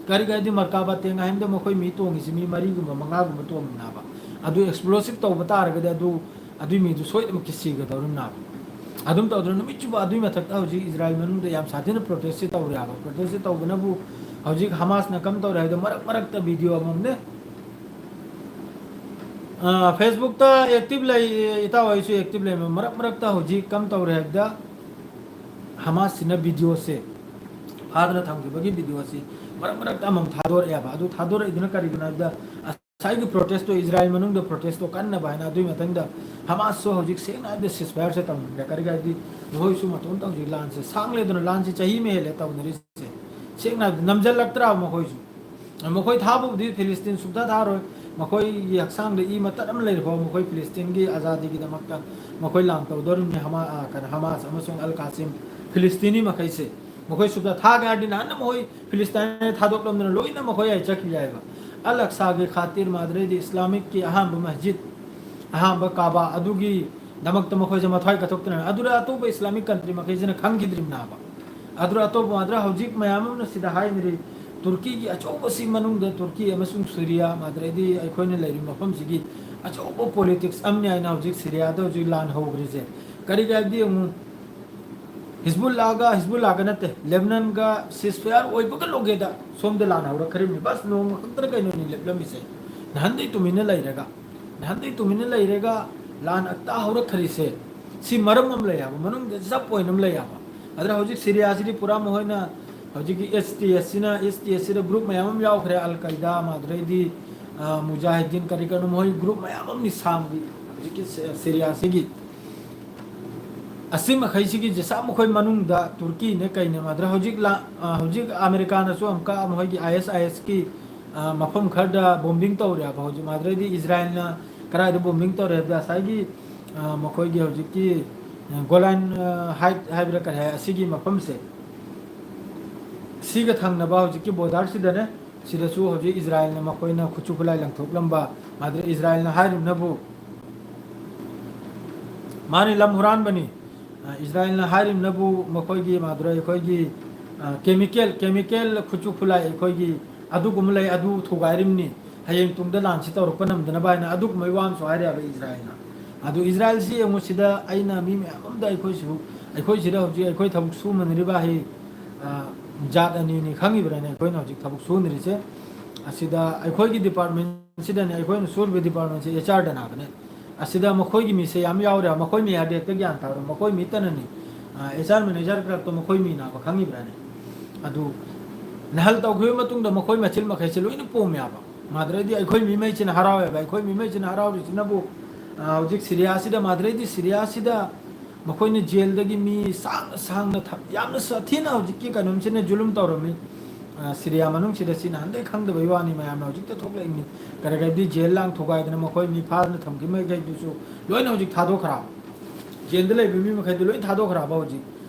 ꯀꯔꯤ ꯀꯔꯤꯗꯤ ꯃꯔꯀꯥꯕ ꯇꯦꯡ ꯍꯥꯏꯕꯗ ꯃꯈꯣꯏ ꯃꯤ ꯇꯣꯡꯉꯤꯁꯤ ꯃꯤ ꯃꯔꯤꯒꯨꯝꯕ ꯃꯉꯥꯒꯨꯝꯕ ꯇꯣꯡꯉꯤꯕꯅꯦꯕ꯫ ꯑꯗꯨ ꯑꯦꯛꯁꯄ꯭ꯂꯣꯁꯤꯞ ꯇꯧꯕ ꯇꯥꯔꯒꯗꯤ ꯑꯗꯨ, ꯑꯗꯨꯏ ꯃꯤꯗꯨ ꯁꯣꯏꯗꯅꯃꯛꯀꯤ ꯁꯤꯒꯗꯧꯔꯤꯕꯅꯦꯕ꯫ ꯑꯗꯨꯝ ꯇꯧꯗꯅ ꯅꯨꯃꯤꯠ ꯆꯨꯞꯄ ꯑꯗꯨꯏ ꯃꯊꯛꯇ ꯍꯧꯖꯤꯛ ꯏꯖꯔꯥꯏꯜ ꯃꯅꯨꯡꯗ ꯌꯥꯝ ꯁꯥꯊꯤꯅ ꯄ꯭ꯔꯣꯇꯦꯁꯁꯤ ꯇꯧꯔꯦ ꯍꯥꯏꯕ꯫ ꯄ꯭ꯔꯣꯇꯦꯁꯁꯤ ꯇꯧꯕꯅꯕꯨ ꯍꯧꯖꯤꯛ ꯍꯃꯥꯁꯅ ꯀꯝ ꯇꯧꯔꯦ ꯍꯥꯏꯕꯗ ꯃꯔꯛ ꯃꯔꯛꯇ ꯚꯤꯗꯤꯑꯣ ꯑꯃꯃꯝꯅꯦ, ꯑ, ꯐꯦꯁꯕꯨꯛꯇ ꯑꯦꯛꯇꯤꯚ ꯂꯩ, ꯏꯇꯥꯎ ꯑꯩꯁꯨ ꯑꯦꯛꯇꯤꯚ ꯂꯩ꯫ ꯃꯔꯛ ꯃꯔꯛꯇ ꯍꯧꯖꯤꯛ ꯀꯝ ꯇꯧꯔꯦ ꯍꯥꯏꯕꯗ ꯍꯃꯥꯁꯁꯤꯅ ꯚꯤꯗꯤꯑꯣꯁꯦ ꯐꯥꯗꯅ ꯊꯝꯈꯤꯕꯒꯤ ꯚꯤꯗꯤꯑꯣꯁꯤ ꯃꯔꯛ ꯃꯔꯛꯇ ꯑꯃꯃꯝ ꯊꯥꯗꯣꯔꯛꯑꯦꯕ꯫ ꯑꯗꯨ ꯊꯥꯗꯣꯔꯛꯏꯗꯨꯅ ꯀꯔꯤꯒꯤꯅꯣ ꯍꯥꯏꯕꯗ ꯉꯁꯥꯏꯒꯤ ꯄ꯭ꯔꯣꯇꯦꯁꯇꯣ, ꯏꯖꯔꯥꯏꯜ ꯃꯅꯨꯡꯗ ꯄ꯭ꯔꯣꯇꯦꯁꯇꯣ ꯀꯟꯅꯕ ꯍꯥꯏꯅ, ꯑꯗꯨꯒꯤ ꯃꯊꯪꯗ ꯍꯃꯥꯁꯁꯨ ꯍꯧꯖꯤꯛ ꯁꯦꯡꯅ ꯍꯥꯏꯕꯗ ꯁꯤꯁꯐꯥꯌꯔꯁꯦ ꯇꯧꯅꯤꯡꯗ꯭ꯔꯦ꯫ ꯀꯔꯤꯒꯤ ꯍꯥꯏꯗꯤ ꯃꯈꯣꯏꯁꯨ ꯃꯇꯣꯝꯇ ꯍꯧꯖꯤꯛ ꯂꯥꯟꯁꯦ ꯁꯥꯡꯂꯦꯗꯅ, ꯂꯥꯟꯁꯦ ꯆꯍꯤ ꯑꯃ ꯍꯦꯜꯂꯦ ꯇꯧꯅꯔꯤꯁꯦ꯫ ꯁꯦꯡꯅ ꯍꯥꯏꯕꯗ ꯅꯝꯁꯤꯜꯂꯛꯇ꯭ꯔꯕ ꯃꯈꯣꯏꯁꯨ꯫ ꯃꯈꯣꯏ ꯊꯥꯕꯕꯨꯗꯤ ꯐꯤꯂꯤꯁꯇꯤꯟ ꯁꯨꯛꯊꯥ ꯊꯥꯔꯣꯏ꯫ ꯃꯈꯣꯏꯒꯤ ꯍꯛꯆꯥꯡꯗ ꯏ ꯃꯇꯠ ꯑꯃ ꯂꯩꯔꯤ ꯐꯥꯎ ꯃꯈꯣꯏ ꯐꯤꯂꯤꯁꯇꯤꯟꯒꯤ ꯑꯖꯥꯗꯤꯒꯤꯗꯃꯛꯇ ꯃꯈꯣꯏ ꯂꯥꯟ ꯇꯧꯗꯣꯔꯤꯕꯅꯤ꯫ ꯍꯃꯥ-, ꯑ, ꯀꯩꯅꯣ, ꯍꯃꯥꯁ ꯑꯃꯁꯨꯡ ꯑꯜ ꯀꯥꯁꯤꯝ ꯐꯤꯂꯤꯁꯇꯤꯅꯤ ꯃꯈꯩꯁꯦ꯫ ꯃꯈꯣꯏ ꯁꯨꯞꯇ ꯊꯥꯒꯦ ꯍꯥꯏꯔꯗꯤ ꯅꯍꯥꯟꯅ ꯃꯈꯣꯏ ꯐꯤꯂꯤꯁꯇꯥꯏꯟꯗ ꯊꯥꯗꯣꯛꯂꯝꯗꯅ ꯂꯣꯏꯅ ꯃꯈꯣꯏ ꯑꯩ ꯆꯠꯈꯤꯕ ꯌꯥꯏꯕ꯫ ꯑꯜ ꯑꯛꯁꯥꯒꯤ ꯈꯥꯇꯤꯔ, ꯃꯥꯗ꯭ꯔꯩꯗꯤ ꯏꯁꯂꯥꯃꯤꯛꯀꯤ ꯑꯍꯥꯟꯕ ꯃꯁꯖꯤꯗ, ꯑꯍꯥꯟꯕ ꯀꯥꯕꯥ, ꯑꯗꯨꯒꯤꯗꯃꯛꯇ ꯃꯈꯣꯏꯁꯦ ꯃꯊ꯭ꯋꯥꯏ ꯀꯠꯊꯣꯛꯇꯅ, ꯑꯗꯨꯗ ꯑꯇꯣꯞꯄ ꯏꯁꯂꯥꯃꯤꯛ ꯀꯟꯇ꯭ꯔꯤ ꯃꯈꯩꯁꯤꯅ ꯈꯪꯈꯤꯗ꯭ꯔꯤꯕꯅꯦꯕ꯫ ꯑꯗꯨꯗ ꯑꯇꯣꯞꯄ ꯃꯥꯗ꯭ꯔ ꯍꯧꯖꯤꯛ ꯃꯌꯥꯝ ꯑꯃꯅ ꯁꯤꯗ ꯍꯥꯏꯅꯔꯤ, ꯇꯨꯔꯀꯤꯒꯤ ꯑꯆꯧꯕꯁꯤ ꯃꯅꯨꯡꯗ ꯇꯨꯔꯀꯤ ꯑꯃꯁꯨꯡ ꯁꯨꯔꯤꯌꯥ, ꯃꯥꯗ꯭ꯔꯩꯗꯤ ꯑꯩꯈꯣꯏꯅ ꯂꯩꯔꯤꯕ ꯃꯐꯝꯁꯤꯒꯤ ꯑꯆꯧꯕ ꯄꯣꯂꯤꯇꯤꯛꯁ ꯑꯃꯅꯤ ꯍꯥꯏꯅ ꯍꯧꯖꯤꯛ ꯁꯤꯔꯤꯌꯥꯗ ꯍꯧꯖꯤꯛ ꯂꯥꯟ ꯍꯧꯈ꯭ꯔꯤꯁꯦ꯫ ꯀꯔꯤꯒꯤ ꯍꯥꯏꯕꯗꯤ ꯑꯃꯨꯛ ꯍꯤꯖꯕꯨꯜꯂꯥꯒ, ꯍꯤꯖꯕꯨꯜꯂꯥꯒ ꯅꯠꯇꯦ, ꯂꯦꯕꯅꯟꯒ ceasefire ꯑꯣꯏꯕꯒ ꯂꯣꯒꯦꯗ ꯁꯣꯝꯗ ꯂꯥꯟ ꯍꯧꯔꯛꯈ꯭ꯔꯤꯕꯅꯤ꯫ ꯕꯁ ꯅꯣꯡꯃ ꯈꯛꯇꯅ ꯀꯩꯅꯣꯅꯤ ꯂꯦꯞꯂꯝꯃꯤꯁꯦ꯫ ꯅꯍꯥꯟꯗꯩ ꯇꯨꯃꯤꯟꯅ ꯂꯩꯔꯒ, ꯅꯍꯥꯟꯗꯩ ꯇꯨꯃꯤꯟꯅ ꯂꯩꯔꯒ ꯂꯥꯟ ꯑꯛꯇ ꯍꯧꯔꯛꯈ꯭ꯔꯤꯁꯦ꯫ ꯁꯤ ꯃꯔꯝ ꯑꯃ ꯂꯩ ꯍꯥꯏꯕ, ꯃꯅꯨꯡꯗ ꯖꯕ ꯑꯣꯏꯅ ꯑꯃ ꯂꯩ ꯍꯥꯏꯕ꯫ ꯑꯗꯨꯅ ꯍꯧꯖꯤꯛ ꯁꯤꯔꯤꯌꯥꯁꯤꯗꯤ ꯄꯨꯔꯥ ꯃꯈꯣꯏꯅ ꯍꯧꯖꯤꯛꯀꯤ ꯑꯦꯁ ꯇꯤ ꯑꯦꯁꯁꯤꯅ, ꯑꯦꯁ ꯇꯤ ꯑꯦꯁꯁꯤꯗ ꯒ꯭ꯔꯨꯞ ꯃꯌꯥꯝ ꯑꯃ ꯌꯥꯎꯈ꯭ꯔꯦ, ꯑꯜ ꯀꯥꯏꯗꯥ, ꯃꯥꯗ꯭ꯔꯩꯗꯤ, ꯑ, ꯃꯨꯖꯥꯍꯤꯗꯤꯟ ꯀꯔꯤ ꯀꯔꯤꯅꯣ, ꯃꯈꯣꯏ ꯒ꯭ꯔꯨꯞ ꯃꯌꯥꯝ ꯑꯃꯅꯤ ꯁꯥꯝꯒꯤ ꯍꯧꯖꯤꯛꯀꯤ ꯁꯤ-, ꯁꯤꯔꯤꯌꯥꯁꯤꯒꯤ꯫ ꯑꯁꯤ ꯃꯈꯩꯁꯤꯒꯤ ꯖꯤꯁꯥ ꯃꯈꯣꯏ ꯃꯅꯨꯡꯗ ꯇꯨꯔꯀꯤꯅꯦ ꯀꯩꯅꯦ ꯃꯥꯗ꯭ꯔ ꯍꯧꯖꯤꯛ ꯂꯥ-, ꯑ, ꯍꯧꯖꯤꯛ ꯑꯃꯦꯔꯤꯀꯥꯅꯁꯨ ꯑꯃꯨꯛꯀ ꯃꯈꯣꯏꯒꯤ ꯑꯥꯏ ꯑꯦꯁ ꯑꯥꯏ ꯑꯦꯁꯀꯤ, ꯑ, ꯃꯐꯝ ꯈꯔꯗ ꯕꯣꯝꯕꯤꯡ ꯇꯧꯔꯦ ꯍꯥꯏꯕ꯫ ꯍꯧꯖꯤꯛ ꯃꯥꯗ꯭ꯔꯩꯗꯤ ꯏꯖꯔꯥꯏꯜꯅ ꯀꯗꯥꯏꯗ ꯕꯣꯝꯕꯤꯡ ꯇꯧꯔꯦ ꯍꯥꯏꯕꯗ ꯉꯁꯥꯏꯒꯤ, ꯑ, ꯃꯈꯣꯏꯒꯤ ꯍꯧꯖꯤꯛꯀꯤ, ꯑ, ꯒꯣꯂꯥꯟ, ꯑ, ꯍꯥꯏꯠ ꯍꯥꯏꯕ꯭ꯔꯥ ꯀꯔꯤ ꯍꯥꯏ, ꯑꯁꯤꯒꯤ ꯃꯐꯝꯁꯦ, ꯁꯤꯒ ꯊꯪꯅꯕ ꯍꯧꯖꯤꯛꯀꯤ ꯕꯣꯔꯗꯔꯁꯤꯗꯅꯦ, ꯁꯤꯗꯁꯨ ꯍꯧꯖꯤꯛ ꯏꯖꯔꯥꯏꯜꯅ ꯃꯈꯣꯏꯅ ꯈꯨꯠꯁꯨ ꯈꯨꯠꯂꯥꯏ ꯂꯪꯊꯣꯛꯂꯝꯕ, ꯃꯥꯗ꯭ꯔ ꯏꯖꯔꯥꯏꯜꯅ ꯍꯥꯏꯔꯤꯕꯅꯕꯨ ꯃꯥꯅꯤ ꯂꯝ ꯍꯨꯔꯥꯟꯕꯅꯤ꯫ ꯑ, ꯏꯖꯔꯥꯏꯜꯅ ꯍꯥꯏꯔꯤꯕꯅꯕꯨ ꯃꯈꯣꯏꯒꯤ ꯃꯥꯗ꯭ꯔ ꯑꯩꯈꯣꯏꯒꯤ, ꯑ, ꯀꯦꯃꯤꯀꯦꯜ, ꯀꯦꯃꯤꯀꯦꯜ ꯈꯨꯠꯁꯨ ꯈꯨꯠꯂꯥꯏ ꯑꯩꯈꯣꯏꯒꯤ ꯑꯗꯨꯒꯨꯝꯕ ꯂꯩ, ꯑꯗꯨ ꯊꯨꯒꯥꯏꯔꯤꯕꯅꯤ꯫ ꯍꯌꯦꯡ ꯇꯨꯡꯗ ꯂꯥꯟꯁꯤ ꯇꯧꯔꯛꯄ ꯉꯝꯗꯅꯕ ꯍꯥꯏꯅ ꯑꯗꯨꯒꯨꯝꯕꯒꯤ ꯋꯥ ꯑꯃꯁꯨ ꯍꯥꯏꯔꯦ ꯍꯥꯏꯕ ꯏꯖꯔꯥꯏꯜꯅ꯫ ꯑꯗꯨ ꯏꯖꯔꯥꯏꯜꯁꯤ ꯌꯦꯡꯉꯨ, ꯁꯤꯗ ꯑꯩꯅ ꯃꯤ ꯃꯌꯥꯝ ꯑꯃꯗ ꯑꯩꯈꯣꯏꯁꯨ, ꯑꯩꯈꯣꯏ ꯁꯤꯗ ꯍꯧꯖꯤꯛ ꯑꯩꯈꯣꯏ ꯊꯕꯛ ꯁꯨꯃꯤꯟꯅꯔꯤꯕ ꯍꯤ, ꯑ, ꯖꯥꯠ ꯑꯅꯤꯅꯤ ꯈꯪꯉꯤꯕ꯭ꯔꯥꯅꯦ? ꯑꯩꯈꯣꯏꯅ ꯍꯧꯖꯤꯛ ꯊꯕꯛ ꯁꯨꯅꯔꯤꯁꯦ ꯑꯁꯤꯗ ꯑꯩꯈꯣꯏꯒꯤ ꯗꯤꯄꯥꯔꯠꯃꯦꯟꯁꯤꯗꯅꯦ, ꯑꯩꯈꯣꯏꯅ ꯁꯨꯔꯤꯕ ꯗꯤꯄꯥꯔꯠꯃꯦꯟꯁꯦ ꯑꯦꯆ ꯑꯥꯔꯗꯅ ꯍꯥꯏꯕꯅꯦ꯫ ꯑꯁꯤꯗ ꯃꯈꯣꯏꯒꯤ ꯃꯤꯁꯦ ꯌꯥꯝ ꯌꯥꯎꯔꯦ, ꯃꯈꯣꯏ ꯃꯤ ꯍꯥꯏꯕꯗꯤ ꯍꯦꯛꯇ ꯒ꯭ꯌꯥꯟ ꯇꯥꯔꯣ, ꯃꯈꯣꯏ ꯃꯤ ꯇꯅꯅꯤ꯫ ꯑ, ꯑꯦꯆ ꯑꯥꯔ ꯃꯦꯅꯦꯖꯔ ꯀ꯭ꯂꯔꯛꯇꯣ ꯃꯈꯣꯏ ꯃꯤ ꯅꯥꯕ ꯈꯪꯉꯤꯕ꯭ꯔꯥꯅꯦ? ꯑꯗꯨ ꯅꯍꯜ ꯇꯧꯈꯤꯕ ꯃꯇꯨꯡꯗ ꯃꯈꯣꯏ ꯃꯆꯤꯜ ꯃꯈꯩꯁꯦ ꯂꯣꯏꯅ ꯄꯣꯝꯃꯦꯕ꯫ ꯃꯥꯗ꯭ꯔꯩꯗꯤ ꯑꯩꯈꯣꯏ ꯃꯤꯃꯩꯁꯤꯅ ꯍꯔꯥꯎꯋꯦꯕ꯫ ꯑꯩꯈꯣꯏ ꯃꯤꯃꯩꯁꯤꯅ ꯍꯔꯥꯎꯔꯤꯁꯤꯅꯕꯨ, ꯑ, ꯍꯧꯖꯤꯛ ꯁꯤꯔꯤꯌꯥꯁꯤꯗ, ꯃꯥꯗ꯭ꯔꯩꯗꯤ ꯁꯤꯔꯤꯌꯥꯁꯤꯗ ꯃꯈꯣꯏꯅ ꯖꯦꯜꯗꯒꯤ ꯃꯤ ꯁꯥꯡꯅ ꯁꯥꯡꯅ ꯊꯝ-, ꯌꯥꯝꯅ ꯁꯥꯊꯤꯅ ꯍꯧꯖꯤꯛꯀꯤ ꯀꯩꯅꯣꯝꯁꯤꯅ ꯖꯨꯂꯨꯝ ꯇꯧꯔꯝꯃꯤ꯫ ꯑ, ꯁꯤꯔꯤꯌꯥ ꯃꯅꯨꯡꯁꯤꯗ ꯁꯤ ꯅꯍꯥꯟꯗꯩ ꯈꯪꯗꯕꯩ ꯋꯥꯅꯤ, ꯃꯌꯥꯝꯅ ꯍꯧꯖꯤꯛꯇ ꯊꯣꯛꯂꯛꯏꯅꯤ꯫ ꯀꯔꯤ ꯀꯔꯤꯗꯤ ꯖꯦꯜ ꯂꯥꯡ ꯊꯨꯒꯥꯏꯗꯅ ꯃꯈꯣꯏ ꯃꯤ ꯐꯥꯗꯅ ꯊꯝꯈꯤꯕ ꯃꯈꯩꯗꯨꯁꯨ ꯂꯣꯏꯅ ꯍꯧꯖꯤꯛ ꯊꯥꯗꯣꯛꯈ꯭ꯔꯕ꯫ ꯖꯦꯜꯗ ꯂꯩꯕ ꯃꯤ ꯃꯈꯩꯗꯨ ꯂꯣꯏ ꯊꯥꯗꯣꯛꯈ꯭ꯔꯕ ꯍꯧꯖꯤꯛ꯫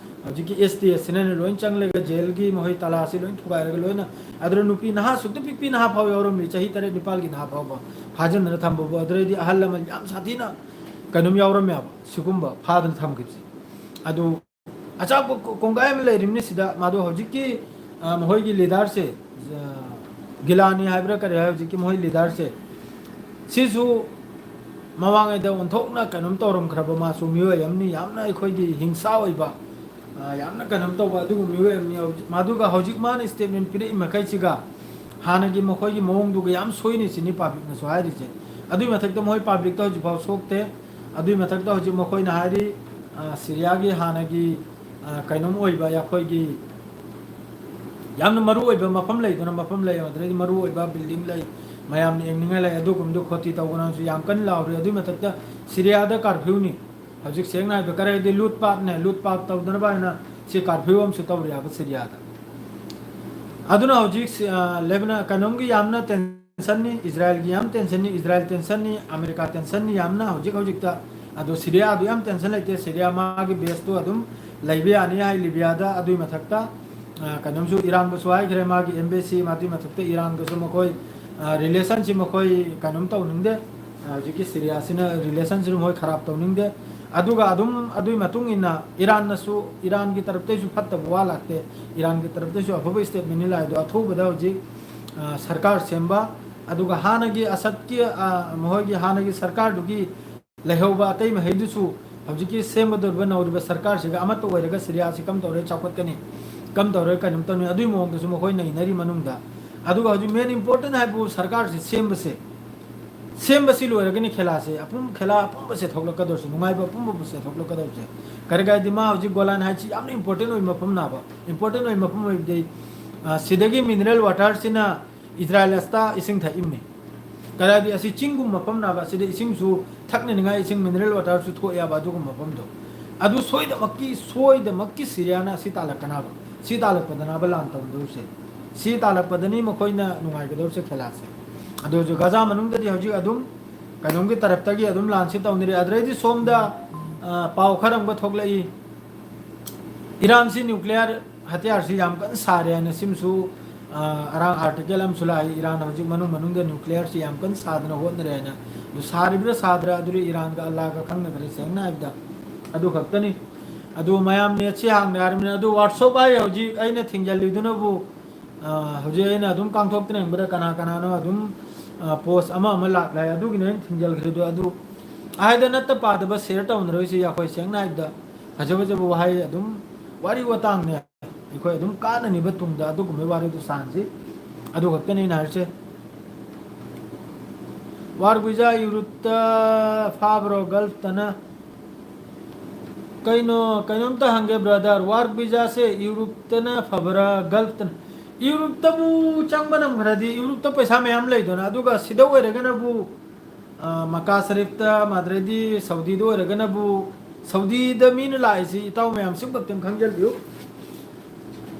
ꯍꯧꯖꯤꯛꯀꯤ ꯑꯦꯁ ꯇꯤ ꯑꯦꯁ ꯁꯤꯅꯅꯦ ꯂꯣꯏ ꯆꯪꯂꯒ ꯖꯦꯜꯒꯤ ꯃꯈꯣꯏ ꯇꯂꯥꯁꯤ ꯂꯣꯏ ꯊꯨꯒꯥꯏꯔꯒ ꯂꯣꯏꯅ, ꯑꯗꯨꯗ ꯅꯨꯄꯤ ꯅꯍꯥ, ꯁꯨꯛꯇ ꯄꯤꯛꯄꯤ ꯅꯍꯥ ꯐꯥꯎ ꯌꯥꯎꯔꯝꯃꯤ, ꯆꯍꯤ ꯇꯔꯦꯠ ꯅꯤꯄꯥꯜꯒꯤ ꯅꯍꯥ ꯐꯥꯎꯕ ꯐꯥꯖꯤꯟꯗꯅ ꯊꯝꯕꯕꯨ꯫ ꯑꯗꯨꯗꯩꯗꯤ ꯑꯍꯜ ꯂꯃꯟ ꯌꯥꯝ ꯁꯥꯊꯤꯅ ꯀꯩꯅꯣꯝ ꯌꯥꯎꯔꯝꯃꯦꯕ ꯁꯤꯒꯨꯝꯕ ꯐꯥꯗꯅ ꯊꯝꯈꯤꯕꯁꯦ꯫ ꯑꯗꯨ ꯑꯆꯥꯛꯄ ꯀꯣ-, ꯀꯣꯡꯒꯥꯏ ꯑꯃ ꯂꯩꯔꯤꯕꯅꯤ ꯁꯤꯗ꯫ ꯃꯥꯗꯣ ꯍꯧꯖꯤꯛꯀꯤ, ꯑ, ꯃꯈꯣꯏꯒꯤ ꯂꯤꯗꯔꯁꯦ, ꯑ, ꯒꯤꯂꯥꯅꯤ ꯍꯥꯏꯕ꯭ꯔꯥ ꯀꯔꯤ ꯍꯥꯏ, ꯍꯧꯖꯤꯛꯀꯤ ꯃꯈꯣꯏ ꯂꯤꯗꯔꯁꯦ, ꯁꯤꯁꯨ ꯃꯃꯥꯡꯉꯩꯗ ꯑꯣꯟꯊꯣꯛꯅ ꯀꯩꯅꯣꯝ ꯇꯧꯔꯝꯈ꯭ꯔꯕ ꯃꯥꯁꯨ ꯃꯤꯑꯣꯏ ꯑꯃꯅꯤ, ꯌꯥꯝꯅ ꯑꯩꯈꯣꯏꯒꯤ ꯍꯤꯡꯁꯥ ꯑꯣꯏꯕ, ꯑ, ꯌꯥꯝꯅ ꯀꯩꯅꯣꯝ ꯇꯧꯕ ꯑꯗꯨꯒꯨꯝꯕ ꯃꯤꯑꯣꯏ ꯑꯃꯅꯤ꯫ ꯍꯧꯖꯤꯛ, ꯃꯗꯨꯒ ꯍꯧꯖꯤꯛ ꯃꯥꯅ ꯁ꯭ꯇꯦꯠꯃꯦꯟ ꯄꯤꯔꯛꯏ ꯃꯈꯩꯁꯤꯒ ꯍꯥꯟꯅꯒꯤ ꯃꯈꯣꯏꯒꯤ ꯃꯑꯣꯡꯗꯨꯒ ꯌꯥꯝ ꯁꯣꯏꯅ ꯁꯤꯅꯤ ꯄꯥꯕ꯭ꯂꯤꯛꯅꯁꯨ ꯍꯥꯏꯔꯤꯁꯦ꯫ ꯑꯗꯨꯒꯤ ꯃꯊꯛꯇ ꯃꯈꯣꯏ ꯄꯥꯕ꯭ꯂꯤꯛꯇ ꯍꯧꯖꯤꯛꯐꯥꯎ ꯁꯣꯛꯇꯦ꯫ ꯑꯗꯨꯒꯤ ꯃꯊꯛꯇ ꯍꯧꯖꯤꯛ ꯃꯈꯣꯏꯅ ꯍꯥꯏꯔꯤ, ꯑ, ꯁꯤꯔꯤꯌꯥꯒꯤ ꯍꯥꯟꯅꯒꯤ, ꯑ, ꯀꯩꯅꯣꯝ ꯑꯣꯏꯕ ꯑꯩꯈꯣꯏꯒꯤ ꯌꯥꯝꯅ ꯃꯔꯨ ꯑꯣꯏꯕ ꯃꯐꯝ ꯂꯩꯗꯅ, ꯃꯐꯝ ꯂꯩ, ꯑꯗꯨꯗꯒꯤ ꯃꯔꯨ ꯑꯣꯏꯕ ꯕꯤꯜꯗꯤꯡ ꯂꯩ, ꯃꯌꯥꯝꯅ ꯌꯦꯡꯅꯤꯡꯉꯥꯏ ꯂꯩ, ꯑꯗꯨꯒꯨꯝꯕꯗꯨ ꯈꯣꯇꯤ ꯇꯧꯒꯅꯣꯁꯨ ꯌꯥꯝ ꯀꯟꯅ ꯂꯥꯎꯔꯤ꯫ ꯑꯗꯨꯒꯤ ꯃꯊꯛꯇ ꯁꯤꯔꯤꯌꯥꯗ ꯀꯥꯔꯐ꯭ꯌꯨꯅꯤ꯫ ꯍꯧꯖꯤꯛ ꯁꯦꯡꯅ ꯍꯥꯏꯕ ꯀꯔꯤ ꯍꯥꯏꯗꯤ ꯂꯨꯠ ꯄꯥꯠꯅꯦ, ꯂꯨꯠ ꯄꯥꯠ ꯇꯧꯗꯅꯕ ꯍꯥꯏꯅ ꯁꯤ ꯀꯥꯔꯐ꯭ꯌꯨ ꯑꯃꯁꯨ ꯇꯧꯔꯤ ꯍꯥꯏꯕ ꯁꯤꯔꯤꯌꯥꯗ꯫ ꯑꯗꯨꯅ ꯍꯧꯖꯤꯛ ꯁꯤ-, ꯑ, ꯂꯦꯕꯅ-, ꯀꯩꯅꯣꯝꯒꯤ ꯌꯥꯝꯅ ꯇꯦꯟꯁꯟꯅꯤ, ꯏꯖꯔꯥꯏꯜꯒꯤ ꯌꯥꯝ ꯇꯦꯟꯁꯟꯅꯤ, ꯏꯖꯔꯥꯏꯜ ꯇꯦꯟꯁꯟꯅꯤ, ꯑꯃꯦꯔꯤꯀꯥ ꯇꯦꯟꯁꯟꯅꯤ ꯌꯥꯝꯅ ꯍꯧꯖꯤꯛ ꯍꯧꯖꯤꯛꯇ꯫ ꯑꯗꯣ ꯁꯤꯔꯤꯌꯥꯗꯨ ꯌꯥꯝ ꯇꯦꯟꯁꯟ ꯂꯩꯇꯦ, ꯁꯤꯔꯤꯌꯥ ꯃꯥꯒꯤ ꯕꯦꯁꯇꯨ ꯑꯗꯨꯝ ꯂꯩꯕ ꯌꯥꯅꯤ ꯍꯥꯏ ꯂꯤꯕꯤꯌꯥꯗ꯫ ꯑꯗꯨꯒꯤ ꯃꯊꯛꯇ, ꯑ, ꯀꯩꯅꯣꯝꯁꯨ ꯏꯔꯥꯟꯕꯨꯁꯨ ꯍꯥꯏꯈ꯭ꯔꯦ, ꯃꯥꯒꯤ ꯑꯦꯝꯕꯦꯁꯤ, ꯃꯗꯨꯒꯤ ꯃꯊꯛꯇ ꯏꯔꯥꯟꯒꯁꯨ ꯃꯈꯣꯏ, ꯑ, ꯔꯤꯂꯦꯁꯟꯁꯤ ꯃꯈꯣꯏ ꯀꯩꯅꯣꯝ ꯇꯧꯅꯤꯡꯗꯦ꯫ ꯑ, ꯍꯧꯖꯤꯛꯀꯤ ꯁꯤꯔꯤꯌꯥꯁꯤꯅ ꯔꯤꯂꯦꯁꯟꯁꯤ ꯃꯈꯣꯏ ꯈꯔꯥꯞ ꯇꯧꯅꯤꯡꯗꯦ꯫ ꯑꯗꯨꯒ ꯑꯗꯨꯝ ꯑꯗꯨꯒꯤ ꯃꯇꯨꯡ ꯏꯟꯅ ꯏꯔꯥꯟꯅꯁꯨ, ꯏꯔꯥꯟꯒꯤ ꯇꯔꯞꯇꯩꯁꯨ ꯐꯠꯇꯕ ꯋꯥ ꯂꯥꯛꯇꯦ, ꯏꯔꯥꯟꯒꯤ ꯇꯔꯞꯇꯩꯁꯨ ꯑꯐꯕ ꯁ꯭ꯇꯦꯠꯃꯦꯟꯅꯤ ꯂꯥꯛꯑꯦ꯫ ꯑꯗꯣ ꯑꯊꯨꯕꯗ ꯍꯧꯖꯤꯛ, ꯑ, ꯁꯔꯀꯥꯔ ꯁꯦꯝꯕ, ꯑꯗꯨꯒ ꯍꯥꯟꯅꯒꯤ ꯑꯁꯠꯀꯤ, ꯑ, ꯃꯈꯣꯏꯒꯤ ꯍꯥꯟꯅꯒꯤ ꯁꯔꯀꯥꯔꯗꯨꯒꯤ ꯂꯩꯍꯧꯕ ꯑꯇꯩ ꯃꯍꯩꯗꯨꯁꯨ ꯍꯧꯖꯤꯛꯀꯤ ꯁꯦꯝꯒꯗꯧꯔꯤꯕ ꯅꯧꯔꯤꯕ ꯁꯔꯀꯥꯔꯁꯤꯒ ꯑꯃꯠꯇ ꯑꯣꯏꯔꯒ ꯁꯤꯔꯤꯌꯥꯁꯤ ꯀꯝ ꯇꯧꯔꯦ ꯆꯥꯎꯈꯠꯀꯅꯤ, ꯀꯝ ꯇꯧꯔꯦ ꯀꯩꯅꯣꯝ ꯇꯧꯅꯤ, ꯑꯗꯨꯒꯤ ꯃꯑꯣꯡꯗꯁꯨ ꯃꯈꯣꯏ ꯅꯩꯅꯔꯤ ꯃꯅꯨꯡꯗ꯫ ꯑꯗꯨꯒ ꯍꯧꯖꯤꯛ ꯃꯦꯟ ꯏꯝꯄꯣꯔꯇꯦꯟ ꯍꯥꯏꯕꯨ ꯁꯔꯀꯥꯔꯁꯤ ꯁꯦꯝꯕꯁꯦ, ꯁꯦꯝꯕꯁꯤ ꯂꯣꯏꯔꯒꯅꯤ ꯈꯦꯂꯥꯁꯦ, ꯑꯄꯨꯝ-, ꯈꯦꯂꯥ ꯑꯄꯨꯝꯕꯁꯦ ꯊꯣꯛꯂꯛꯀꯗꯧꯔꯤꯁꯦ, ꯅꯨꯡꯉꯥꯏꯕ ꯑꯄꯨꯝꯕꯁꯦ ꯊꯣꯛꯂꯛꯀꯗꯧꯔꯤꯁꯦ꯫ ꯀꯔꯤ ꯀꯥꯏꯗꯤ ꯃꯥ ꯍꯧꯖꯤꯛ ꯒꯣꯂꯥꯟ ꯍꯥꯏꯠꯁꯤ ꯌꯥꯝꯅ ꯏꯝꯄꯣꯔꯇꯦꯟ ꯑꯣꯏꯕ ꯃꯐꯝꯅꯦꯕ꯫ ꯏꯝꯄꯣꯔꯇꯦꯟ ꯑꯣꯏꯕ ꯃꯐꯝ ꯑꯣꯏꯕꯗꯤ, ꯑ, ꯁꯤꯗꯒꯤ ꯃꯤꯅꯔꯦꯜ ꯋꯥꯇꯔꯁꯤꯅ ꯏꯖꯔꯥꯏꯜ ꯑꯁꯤꯗ ꯏꯁꯤꯡ ꯊꯛꯏꯕꯅꯤ꯫ ꯀꯗꯥꯏꯗꯤ ꯑꯁꯤ ꯆꯤꯡꯒꯨꯝꯕ ꯃꯐꯝꯅꯦꯕ, ꯑꯁꯤꯗ ꯏꯁꯤꯡꯁꯨ ꯊꯛꯅꯅꯤꯡꯉꯥꯏ ꯏꯁꯤꯡ ꯃꯤꯅꯔꯦꯜ ꯋꯥꯇꯔꯁꯨ ꯊꯣꯛꯑꯦꯕ ꯑꯗꯨꯒꯨꯝꯕ ꯃꯐꯝꯗꯣ꯫ ꯑꯗꯨ ꯁꯣꯏꯗꯃꯛꯀꯤ, ꯁꯣꯏꯗꯃꯛꯀꯤ ꯁꯤꯔꯤꯌꯥꯅ ꯑꯁꯤ ꯇꯥꯜꯂꯛꯀꯅꯕ, ꯁꯤ ꯇꯥꯜꯂꯛꯄꯗꯅꯕ ꯂꯥꯟ ꯇꯧꯗꯧꯔꯤꯁꯦ꯫ ꯁꯤ ꯇꯥꯜꯂꯛꯄꯗꯅꯤ ꯃꯈꯣꯏꯅ ꯅꯨꯡꯉꯥꯏꯒꯗꯧꯔꯤꯁꯦ ꯈꯦꯂꯥꯁꯦ꯫ ꯑꯗꯨ ꯍꯧꯖꯤꯛ ꯒꯖꯥ ꯃꯅꯨꯡꯗꯗꯤ ꯍꯧꯖꯤꯛ ꯑꯗꯨꯝ ꯀꯩꯅꯣꯝꯒꯤ ꯇꯔꯞꯇꯒꯤ ꯑꯗꯨꯝ ꯂꯥꯟꯁꯤ ꯇꯧꯅꯔꯤ꯫ ꯑꯗꯨꯗꯩꯗꯤ ꯁꯣꯝꯗ, ꯑ, ꯄꯥꯎ ꯈꯔ ꯑꯃꯒ ꯊꯣꯛꯂꯛꯏ꯫ ꯏꯔꯥꯟꯁꯤ ꯅ꯭ꯌꯨꯀ꯭ꯂꯤꯌꯔ ꯍꯇꯤꯌꯥꯔꯁꯤ ꯌꯥꯝ ꯀꯟꯅ ꯁꯥꯔꯦ ꯍꯥꯏꯅ ꯁꯤꯃꯁꯨ, ꯑ, ꯑꯔꯥꯡ ꯑꯥꯔꯇꯤꯀꯜ ꯑꯃꯁꯨ ꯂꯥꯛꯏ, ꯏꯔꯥꯟ ꯍꯧꯖꯤꯛ ꯃꯅꯨꯡ ꯃꯅꯨꯡꯗ ꯅ꯭ꯌꯨꯀ꯭ꯂꯤꯌꯔꯁꯤ ꯌꯥꯝ ꯀꯟꯅ ꯁꯥꯗꯅ ꯍꯣꯠꯅꯔꯦ ꯍꯥꯏꯅ꯫ ꯑꯗꯨ ꯁꯥꯔꯤꯕ꯭ꯔꯥ ꯁꯥꯗ꯭ꯔꯥ ꯑꯗꯨꯗꯤ ꯏꯔꯥꯟꯒ ꯑꯜꯂꯥꯒ ꯈꯪꯅꯈ꯭ꯔꯦ, ꯁꯦꯡꯅ ꯍꯥꯏꯕꯗ꯫ ꯑꯗꯨ ꯈꯛꯇꯅꯤ꯫ ꯑꯗꯨ ꯃꯌꯥꯝ ꯅꯦꯠꯁꯤ ꯍꯥꯡꯅ ꯍꯥꯏꯔꯕꯅꯤꯅ, ꯑꯗꯨ ꯋꯥꯔꯛꯁꯣꯞ ꯍꯥꯏ ꯍꯧꯖꯤꯛ ꯑꯩꯅ ꯊꯤꯡꯖꯤꯜꯂꯤꯗꯨꯅꯕꯨ, ꯑ, ꯍꯧꯖꯤꯛ ꯑꯩꯅ ꯑꯗꯨꯝ ꯀꯥꯡꯊꯣꯛꯇꯅ ꯌꯦꯡꯕꯗ ꯀꯅꯥ ꯀꯅꯥꯅꯣ ꯑꯗꯨꯝ, ꯑ, ꯄꯣꯁ ꯑꯃ ꯑꯃ ꯂꯥꯛꯂꯦ, ꯑꯗꯨꯒꯤꯅꯤ ꯑꯩꯅ ꯊꯤꯡꯖꯤꯜꯈ꯭ꯔꯤꯗꯣ꯫ ꯑꯗꯨ ꯍꯥꯏꯗ ꯅꯠꯇ ꯄꯥꯗꯕ ꯁꯤꯌꯔ ꯇꯧꯅꯔꯣꯏꯁꯤ ꯑꯩꯈꯣꯏ, ꯁꯦꯡꯅ ꯍꯥꯏꯕꯗ꯫ ꯐꯖ ꯐꯖꯕ ꯋꯥꯍꯩ ꯑꯗꯨꯝ, ꯋꯥꯔꯤ ꯋꯥꯇꯥꯡꯅꯦ, ꯑꯩꯈꯣꯏ ꯑꯗꯨꯝ ꯀꯥꯟꯅꯅꯤꯕ ꯇꯨꯡꯗ ꯑꯗꯨꯒꯨꯝꯕ ꯋꯥꯔꯤꯗꯨ ꯁꯥꯟꯁꯤ꯫ ꯑꯗꯨ ꯈꯛꯇꯅꯤ ꯑꯩꯅ ꯍꯥꯏꯔꯤꯁꯦ꯫ ꯋꯥꯔ ꯕꯤꯖꯥ ꯌꯨꯔꯨꯞꯇ ꯐꯥꯕ꯭ꯔꯣ ꯒꯜꯐꯇꯅ? ꯀꯩꯅꯣ, ꯀꯩꯅꯣꯝꯇ ꯍꯪꯒꯦ ꯕ꯭ꯔꯗꯔ, ꯋꯥꯔ ꯕꯤꯖꯥꯁꯦ ꯌꯨꯔꯨꯞꯇꯅ ꯐꯕ꯭ꯔꯥ ꯒꯜꯐꯇꯅ? ꯌꯨꯔꯨꯞꯇꯕꯨ ꯆꯪꯕ ꯅꯝꯈ꯭ꯔꯗꯤ ꯌꯨꯔꯨꯞꯇ ꯄꯩꯁꯥ ꯃꯌꯥꯝ ꯂꯩꯗꯅ, ꯑꯗꯨꯒ ꯁꯤꯗ ꯑꯣꯏꯔꯒꯅꯕꯨ, ꯑ, ꯃꯀꯥ ꯁꯔꯤꯐꯇ, ꯃꯥꯗ꯭ꯔꯦꯗꯤ ꯁꯧꯗꯤꯗ ꯑꯣꯏꯔꯒꯅꯕꯨ, ꯁꯧꯗꯤꯗ ꯃꯤꯅ ꯂꯥꯛꯏꯁꯤ ꯏꯇꯥꯎ ꯃꯌꯥꯝ ꯁꯤꯃꯈꯛꯇꯪ ꯈꯪꯖꯤꯜꯂꯨ꯫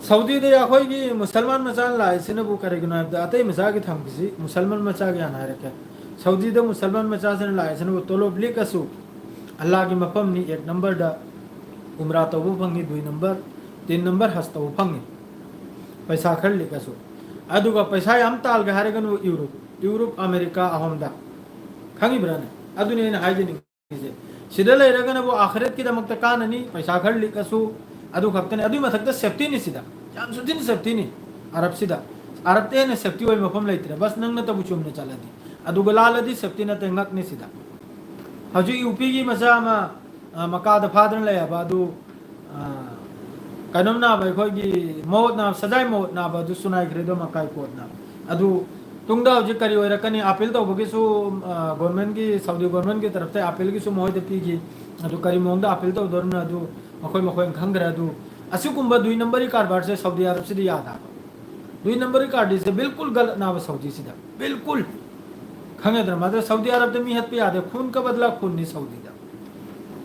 ꯁꯧꯗꯤꯗ ꯑꯩꯈꯣꯏꯒꯤ ꯃꯨꯁꯜꯃꯥꯟ ꯃꯆꯥꯅ ꯂꯥꯛꯏꯁꯤꯅꯕꯨ ꯀꯔꯤꯒꯤꯅꯣ ꯍꯥꯏꯕꯗ, ꯑꯇꯩ ꯃꯆꯥꯒꯤ ꯊꯝꯈꯤꯁꯤ, ꯃꯨꯁꯜꯃꯥꯟ ꯃꯆꯥꯒꯤ ꯍꯥꯟꯅ ꯍꯥꯏꯔꯛꯀꯦ꯫ ꯁꯧꯗꯤꯗ ꯃꯨꯁꯜꯃꯥꯟ ꯃꯆꯥꯁꯤꯅ ꯂꯥꯛꯏꯁꯤꯅꯕꯨ ꯇꯣꯂꯣꯞ ꯂꯤꯛꯑꯁꯨ ꯑꯜꯂꯥꯒꯤ ꯃꯐꯝꯅꯤ, ꯑꯦꯛ ꯅꯝꯕꯔꯗ ꯎꯝꯔꯥ ꯇꯧꯕ ꯐꯪꯉꯤ, ꯗꯨꯏ ꯅꯝꯕꯔ, ꯇꯤꯟ ꯅꯝꯕꯔ ꯍꯖ ꯇꯧꯕ ꯐꯪꯉꯤ, ꯄꯩꯁꯥ ꯈꯔ ꯂꯤꯛꯑꯁꯨ꯫ ꯑꯗꯨꯒ ꯄꯩꯁꯥ ꯌꯥꯝ ꯇꯥꯜꯒꯦ ꯍꯥꯏꯔꯒꯅ ꯌꯨꯔꯨꯞ, ꯌꯨꯔꯨꯞ, ꯑꯃꯦꯔꯤꯀꯥ ꯑꯍꯨꯝꯗ꯫ ꯈꯪꯉꯤꯕ꯭ꯔꯥꯅꯦ? ꯑꯗꯨꯅꯤ ꯑꯩꯅ ꯍꯥꯏꯖꯅꯤꯡꯉꯤꯁꯦ꯫ ꯁꯤꯗ ꯂꯩꯔꯒꯅꯕꯨ ꯑꯥꯈꯤꯔꯠꯀꯤꯗꯃꯛꯇ ꯀꯥꯟꯅꯅꯤ, ꯄꯩꯁꯥ ꯈꯔ ꯂꯤꯛꯑꯁꯨ꯫ ꯑꯗꯨ ꯈꯛꯇꯅꯤ, ꯑꯗꯨꯒꯤ ꯃꯊꯛꯇ ꯁꯦꯐꯇꯤꯅꯤ ꯁꯤꯗ, ꯌꯥꯝꯁꯨ ꯊꯤꯅ ꯁꯦꯐꯇꯤꯅꯤ꯫ ꯑꯔꯕꯁꯤꯗ, ꯑꯔꯕꯇ ꯍꯦꯟꯅ ꯁꯦꯐꯇꯤ ꯑꯣꯏꯕ ꯃꯐꯝ ꯂꯩꯇ꯭ꯔꯦ, ꯕꯁ ꯅꯪ ꯅꯠꯇꯕꯨ ꯆꯨꯝꯅ ꯆꯠꯂꯗꯤ꯫ ꯑꯗꯨꯒ ꯂꯥꯜꯂꯗꯤ ꯁꯦꯐꯇꯤ ꯅꯠꯇꯦ, ꯉꯛꯅꯤ ꯁꯤꯗ꯫ ꯍꯧꯖꯤꯛ ꯌꯨ ꯄꯤꯒꯤ ꯃꯆꯥ ꯑꯃ, ꯑ, ꯃꯀꯥꯗ ꯐꯥꯗꯅ ꯂꯩ ꯍꯥꯏꯕ ꯑꯗꯨ, ꯑ, ꯀꯩꯅꯣꯝ ꯅꯥꯕ, ꯑꯩꯈꯣꯏꯒꯤ ꯃꯧꯠ ꯅꯥꯕ, ꯁꯖꯥꯏ ꯃꯧꯠ ꯅꯥꯕ ꯑꯗꯨ ꯁꯨꯅꯥꯏꯈ꯭ꯔꯦꯗꯣ ꯃꯀꯥꯏ ꯀꯣꯠꯅ꯫ ꯑꯗꯨ ꯇꯨꯡꯗ ꯍꯧꯖꯤꯛ ꯀꯔꯤ ꯑꯣꯏꯔꯛꯀꯅꯤ? ꯑꯥꯄꯤꯜ ꯇꯧꯕꯒꯤꯁꯨ, ꯑ, ꯒꯣꯔꯃꯦꯟꯒꯤ, ꯁꯥꯎꯗꯤ ꯒꯣꯔꯃꯦꯟꯒꯤ ꯇꯔꯞꯇ ꯑꯥꯄꯤꯜꯒꯤꯁꯨ ꯃꯈꯣꯏꯗ ꯄꯤꯈꯤ꯫ ꯑꯗꯨ ꯀꯔꯤ ꯃꯑꯣꯡꯗ ꯑꯥꯄꯤꯜ ꯇꯧꯗꯣꯔꯤꯅꯣ ꯑꯗꯨ ꯃꯈꯣꯏ ꯃꯈꯣꯏꯅ ꯈꯪꯈ꯭ꯔꯦ꯫ ꯑꯗꯨ ꯑꯁꯤꯒꯨꯝꯕ ꯗꯨꯏ ꯅꯝꯕꯔꯒꯤ ꯀꯔꯕꯥꯔꯁꯦ ꯁꯥꯎꯗꯤ ꯑꯔꯕꯁꯤꯗ ꯌꯥꯗꯕ꯫ ꯗꯨꯏ ꯅꯝꯕꯔꯒꯤ ꯀꯥꯔꯗꯤꯁꯦ ꯕꯤꯜꯀꯨꯜ ꯒꯂꯠ ꯅꯥꯕ ꯁꯥꯎꯗꯤꯁꯤꯗ꯫ ꯕꯤꯜꯀꯨꯜ꯫ ꯈꯪꯉꯦꯗꯅ? ꯃꯥꯗꯤ ꯁꯥꯎꯗꯤ ꯑꯔꯕꯇ ꯃꯤ ꯍꯠꯄ ꯌꯥꯗꯦ꯫ ꯈꯨꯟ ꯀ ꯕꯗꯂꯥ ꯈꯨꯟꯅꯤ ꯁꯥꯎꯗꯤꯗ꯫